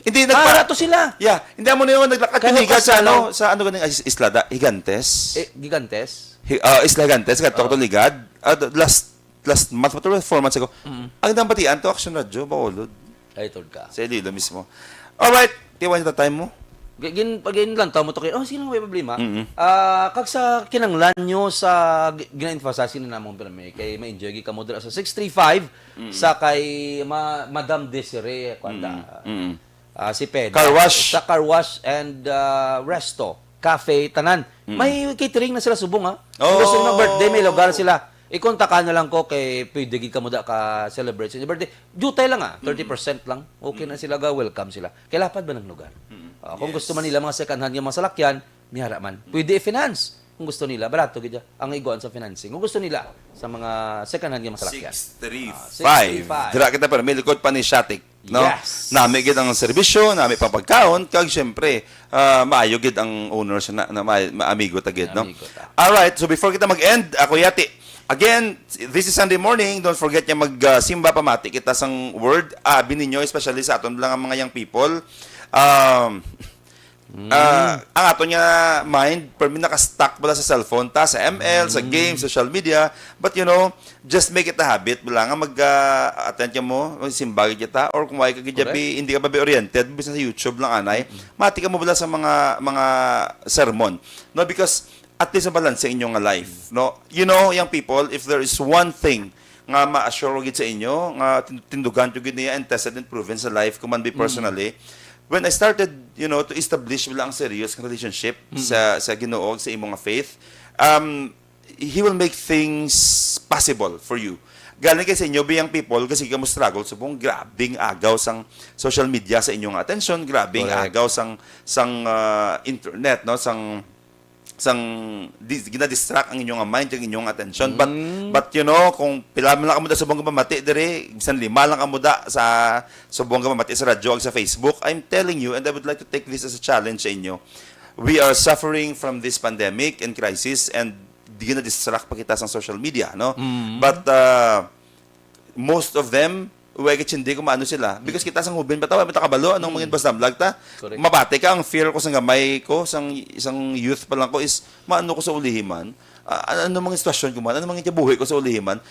Hindi, Para nagpa- to sila. Yeah, hindi mo na yun, naglakad Kaya kami higad sa kasalaw. ano, sa ano ganing is- isla da, Gigantes. Eh, Gigantes? Hi- ah, Isla Gigantes, kadto ko to ligad. Ah, d- last last month, what, four months ago. Ang nambatian to, Action Radio, Bacolod. Ay, tuod ka. Sa Iloilo mismo. Alright, tiwan yung time mo. Gi- Gin, pag ginlantaw mo to kayo, oh, sige lang, may problema. Mm-mm. Ah, kag sa kinanglan nyo sa gi- gina-emphasize ni namong pirmi, kay ma-enjoy gid kamo dira sa six three five, sa kay ma- Madam Desiree, kuwan da. Mm-mm. Ah, si Ped. Car wash. Sa car wash and ah, resto, cafe, tanan. May catering na sila subong, ha. Kung Oh. gusto nyo mag-birthday, may lugar sila. I-contact ka na lang ko kay pwede gid kamo da ka celebrate sa inyong birthday. Jutay lang, ha. Thirty percent lang. Okay na sila, ga welcome sila. Kay lapad ba ng lugar? Ah, kung Yes. gusto man nila mga second hand nga mga salakyan, mihara man. Pwede i-finance. Kung gusto nila, barato gid ang iguan sa financing. Kung gusto nila sa mga second hand nga mga salakyan. Six three Ah, five. six three five. Dira kita, pero may likod pa ni Shatik, no? Yes. Nami gid ang serbisyo, nami pa pagkaon, kag syempre, ah, maayo gid ang owner siya na, na ma- maamigo ta gid, no? Amigo ta. Alright, so before kita mag-end, ako yati. Again, this is Sunday morning. Don't forget nga mag ah, simba, pamati kita sang word. Abi ninyo, especially sa aton lang ang mga young people. Um, ah, ang aton nga mind, permi naka-stuck bala sa cellphone ta, sa M L, sa game, social media. But you know, just make it a habit bala nga mag ah, attend ka mo, simba gid kita, or kung wala ka gid Correct. bi, hindi ka ba oriented, bisan sa YouTube lang anay, mati ka mo bala sa mga mga sermon. No, because at least mabalanse inyo nga life, no? You know, young people, if there is one thing nga ma-assure ko gid sa inyo, nga tin- tindugan ko gid niya and tested and proven sa life ko man be personally, when I started, you know, to establish wala ang serious nga relationship sa sa Ginoo, sa imong nga faith, um, He will make things possible for you. Galing kay sa inyo, young people, kasi ka mo struggle subong, grabing agaw sang social media sa inyong attention, grabing Correct. Agaw sang sang ah, internet, no, sang sang di, ginadistract ang inyong mind, ang inyong attention. But, Mm. but you know, kung pila man lang kamo da subong nga mamati diri, bisan lima lang kamo da sa subong nga mamati sa radyo ag sa Facebook, I'm telling you, and I would like to take this as a challenge sa inyo. We are suffering from this pandemic and crisis, and di na distract pa kita sa social media, no? Mm. But uh, most of them, way ka chindi kung maano sila. Because kita sang hubin pa tawa, mata kabalo, anong mga basdamlag ta? Correct. Mabati ka, ang fear ko sang gamay ko, sang, sang youth pa lang ko is, maano ko sa ulihi man? Ah, ano mga sitwasyon ko man? Ano mga buhi ko sa ulihi man?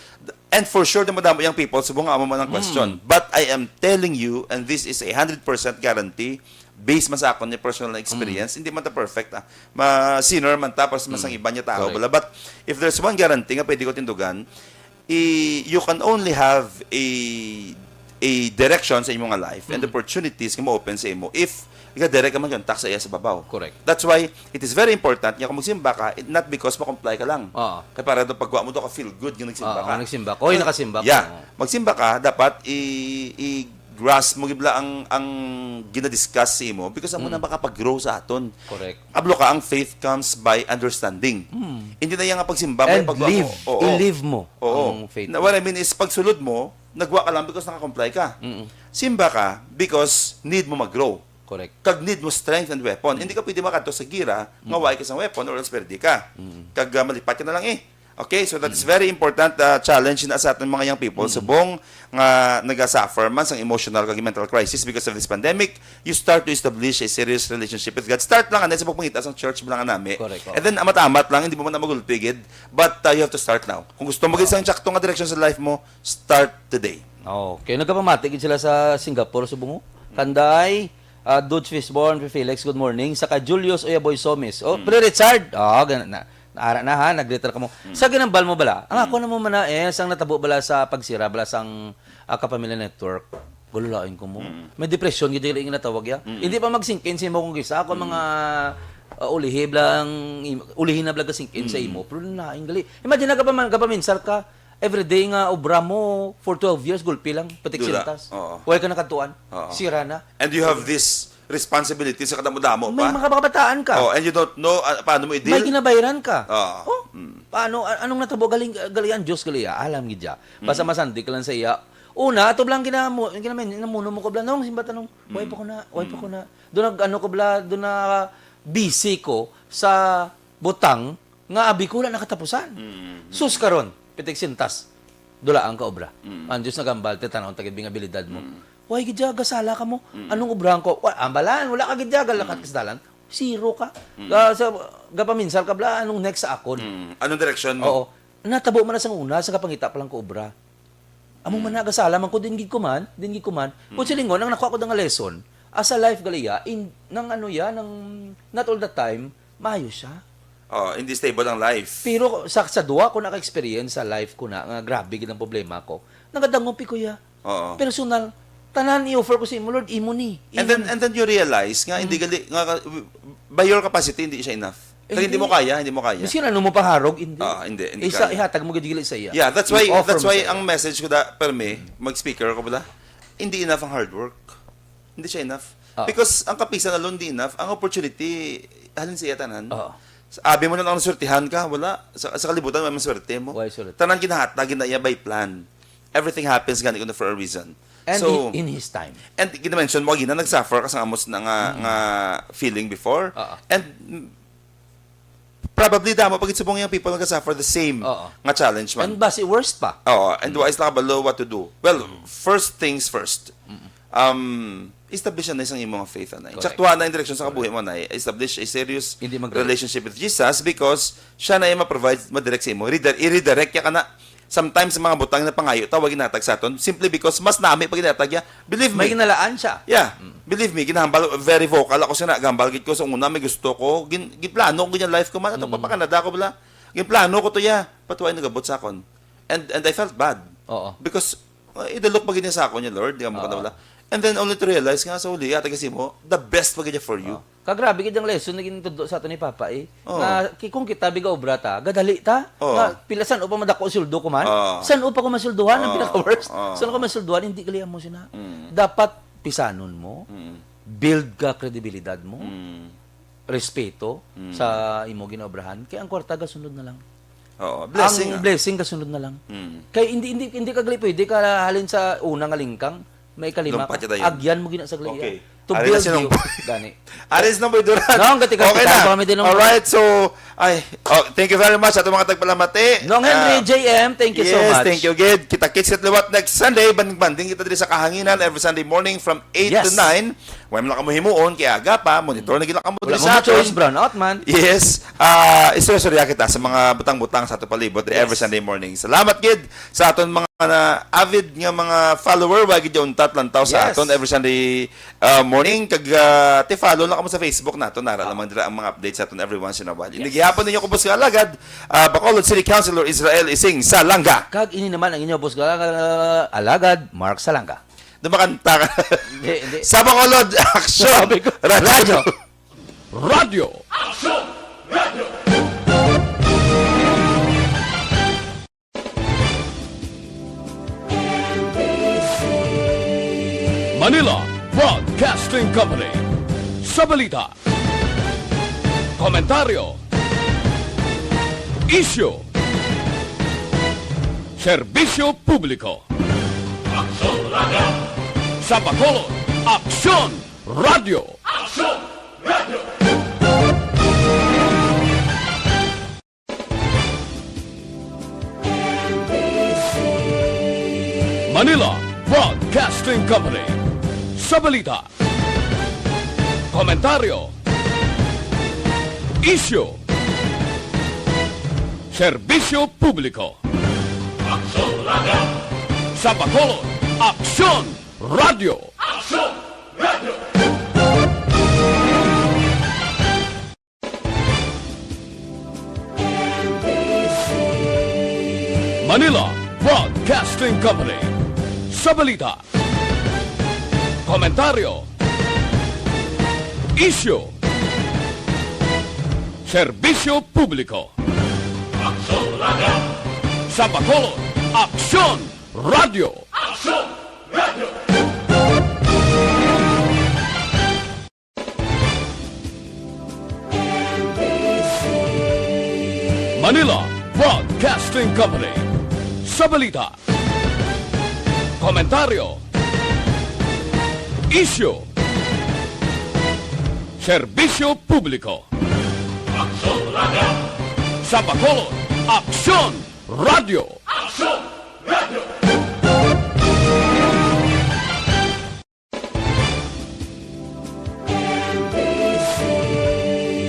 And for sure, madamo yung people, subong nga amo man ang question. But I am telling you, and this is a hundred percent guarantee, based man sa akon ni personal na experience, hindi man ta perfect, ah. Ma-sinner man ta, para sa masang iba niya tao, Correct. bala. But if there's one guarantee nga pwede ko tindugan, i, you can only have a a direction sa imo nga life and opportunities nga ma-open sa imo if ika-direct ka man contact sa iya sa babaw. Correct. That's why it is very important nga kung magsimba ka, it, not because ma-comply ka lang. Oo. Kay para daw pagwa mo daw ka feel good nga nagsimba Oo, ka. nagsimba ka. Oy, nakasimba ka. Yeah. Oo. Magsimba ka, dapat i, i-grasp mo gibla ang ang ginadiscuss sa imo because amo na makapag-grow sa aton. Correct. Ablo ka, ang faith comes by understanding. Hindi na iya nga pagsimba may And pagwa live. mo. Oo. I-live mo Oo. ang faith. Na, what I mean is, pagsulod mo, nagwa ka lang because naka-comply ka. Simba ka because need mo mag-grow. Correct. Kag need mo strength and weapon. Hindi ka pwede makadto sa gira nga wa ka sang weapon or else perdi ka. Kag ah, malipat ka na lang eh. Okay, so that's very important uh, challenge na sa aton mga young people. Subong nga nagasuffer man sang emotional kag mental crisis because of this pandemic, you start to establish a serious relationship with God. Start lang, anay, sa pagpangita sang church mo lang, anami. Correct, oo. And then, amat-amat lang, hindi mo man na magulpi gid. But uh, you have to start now. Kung gusto mo gid sang tsakto nga direction sa life mo, start today. Okay, nagkapamati gid sila sa Singapore, subong. Kanday, ah, Dudes Fishborn, Felix, good morning. Sa kay Julius Uyaboy Somis. Oh, Pre Richard. Oh, gana na. Naara na ha, nag-letter ka mo. Sa ginambal mo bala? Ang ako na mo man na eh, sang natabo bala sa pagsira bala sang ah, Kapamilya Network. Gululain ko mo. May depression gid yung ginatawag ya. Hindi pa mag-sink in sa imo kung kisa. Ako mga ah, ulihi bala ang im- ulihi na bala ga-sink in sa imo. Pero lain gali. Imagine na gapa man gapaminsar ka. Everyday nga obra mo for twelve years, gulpi lang, patik Dula. Sintas. Oo. Way ka nakatuan. Oo. Sira na. And you have this responsibility sa kadamo-damo May pa. mga kabataan ka. Oh, and you don't know uh, paano mo i-deal. May ginabayran ka. Oo. Oh, paano? A- Anong natabo? Galing, galing ang Diyos, gali ya. Alam gid ya. Basta masandik lang sa iya. Una, ato lang ginamu, ginamin, namuno mo ko bala. Nung, simba tanong, way pa ko na, way pa ko na. Doon nag, ano ko bala, doon na busy ko sa butang nga abi ko wala nakatapusan. Sus karon, pitik sintas. Dula ang ka obra. Ang Diyos nagambal, te, tanaw ang tagibing abilidad mo. Way gid ya, gasala ka mo. Anong obrahan ko? Wa, ambalan, wala ka gid ya, galakat ka sa dalan. Zero ka. Ga, sa, gapaminsar ka bala, anong next sa akon? Mm. Anong direksyon mo? Oo. Natabo man na sang una, sa kapangita pa lang ko obra. Amo man nagasala man ko, din gid ko man, din gid ko man. Kung silingon, ang nakuha ko nga lesson, as a life gali ya, in, nang ano ya, nang, not all the time, maayo siya. Oh, hindi stable ang life. Pero sa, sa duha ko naka-experience sa life ko na, nga grabe gid ang problema ko, nagadangupi ko ya. Oo. Personal, tanan i-offer ko sa imo, Lord, imo ni. And Imo then ni. And then you realize nga hindi gali nga ka- by your capacity hindi siya enough. Kag hindi mo kaya, hindi mo kaya. Bisan ano mo paharog, hindi. Ah, hindi, hindi Isa, kaya. Ihatag mo gid gali sa iya. Yeah, that's You why offer that's mo why sa iya. Ang message ko da permi mag-speaker ko bala. Hindi enough ang hard work. Hindi siya enough. Ah. Because ang kapisan alone hindi enough, ang opportunity halin sa iya tanan. Oo. Sa- Abi mo na lang swertihan ka, wala. Sa, sa kalibutan may maswerte mo. Why swerte? Tanan ginahatag na iya by plan. Everything happens gani kuno for a reason. And So, in, in his time. And gina-mention mo gina nag-suffer ka sa amos na nga, nga feeling before. Oo. And mm, probably damo pag subong yung people nag-suffer the same Oo. nga challenge man. And basi worst pa. Oo, and why is nakabalo what to do? Well, first things first. Um, establish na isang imong faith, anay. Correct. Tsaktuhan na yung direksyon sa kabuhi mo, anay. Establish a serious Hindi mag-, relationship with Jesus because siya na yung ma-provide, ma-direct sa imo. Reder- I-redirect ya ka na. Sometimes, sa mga butang na pangayo, tawag ginatag sa aton. Simply because mas nami pag ginatag ya. Believe May me. ginalaan siya. Yeah. Believe me, ginahambal, very vocal ako sa nagambal gid ko sa una, may gusto ko, gin, ginplano ko gid ang life ko man, ato pa Canada ko bala. Ginplano ko to ya, but why nagabot sa akon? And and I felt bad. Oo. Because uh, idalok ba gid niya sa akon niya, Lord, di mo Oo. Wala. And then only to realize nga sa uli, ata kasi mo, the best pa gid niya for you. Kagrabe gid ang lesson na gintudo sa ato ni Papa eh. Oo. Nga ki- kung kita biga obra ta, gadali ta. Oo. Nga pila san upa madako sweldo ko man? Oo. San upa ko masweldohan ang Oo. pinaka-worst? Oo. San ko masweldohan? Hindi gali mo sina. Mm. Dapat pisanon mo. Mm. Build ka kredibilidad mo. Mm. respeto Mm. sa imo ginaobrahan, kay ang kwarta gasunod na lang. Oo, blessing, Ang ah. blessing gasunod na lang. Mm. Kay hindi, hindi, hindi ka gali pwede ka halin sa una nga lingkang, may kalima Lumpat ka, kita yan. agyan mo gina sa gali. Okay. To Ari na build si Nong you. Boy. Gani. Ari si Nong Boy Duran. Nong, gati ka, Okay kita, na. pa kami din, Nong. Alright, so, ay, oh, thank you very much sa atong mga tagpalamati. Nong Henry Ah, J M, thank you so yes, much. thank you, Gid. Kita-kits kita liwat next Sunday. Banding-banding kita diri sa Kahanginan every Sunday morning from eight to Yes. nine. Wala man lang kamo himuon, kay aga pa, monitor na gid lang kamo Wala diri mo sa choice, aton. Brown out man. Yes. Ah, istorya-istorya kita sa mga butang-butang sa ato palibot diri every Yes. Sunday morning. Salamat gid sa aton mga na avid nga mga follower, wa gid yung untat lantaw sa Yes. aton every Sunday, ah, morning. Kag, ah, ti-follow lang kamo sa Facebook nato, nara Ah. lamang dira ang mga updates sa aton every once in a while. Yes. Ini gihapon ninyo ko, Boss nga Alagad, ah, Bacolod City Councilor Israel Ising Salanga. Kag ini naman ang inyo, Boss nga Alagad, Mark Salanga. Dumakanta ka. Hindi, hindi. Sa Bacolod, action! Sabi ko, Radyo. radyo. Radyo. Manila Broadcasting Company. Sa balita, komentaryo, isyu, serbisyo publiko. Sa Bacolod, Aksyon Radyo. Manila Broadcasting Company. Sa balita, komentaryo, isyu, serbisyo publiko. Sa Bacolod, Aksyon Radyo. Manila Broadcasting Company. Sa balita, komentaryo, isyu, serbisyo publiko. Sa Bacolod, Aksyon Radyo. Manila Broadcasting Company. Sa balita, komentaryo, isyu, serbisyo publiko. Sa Bacolod, Aksyon Radyo.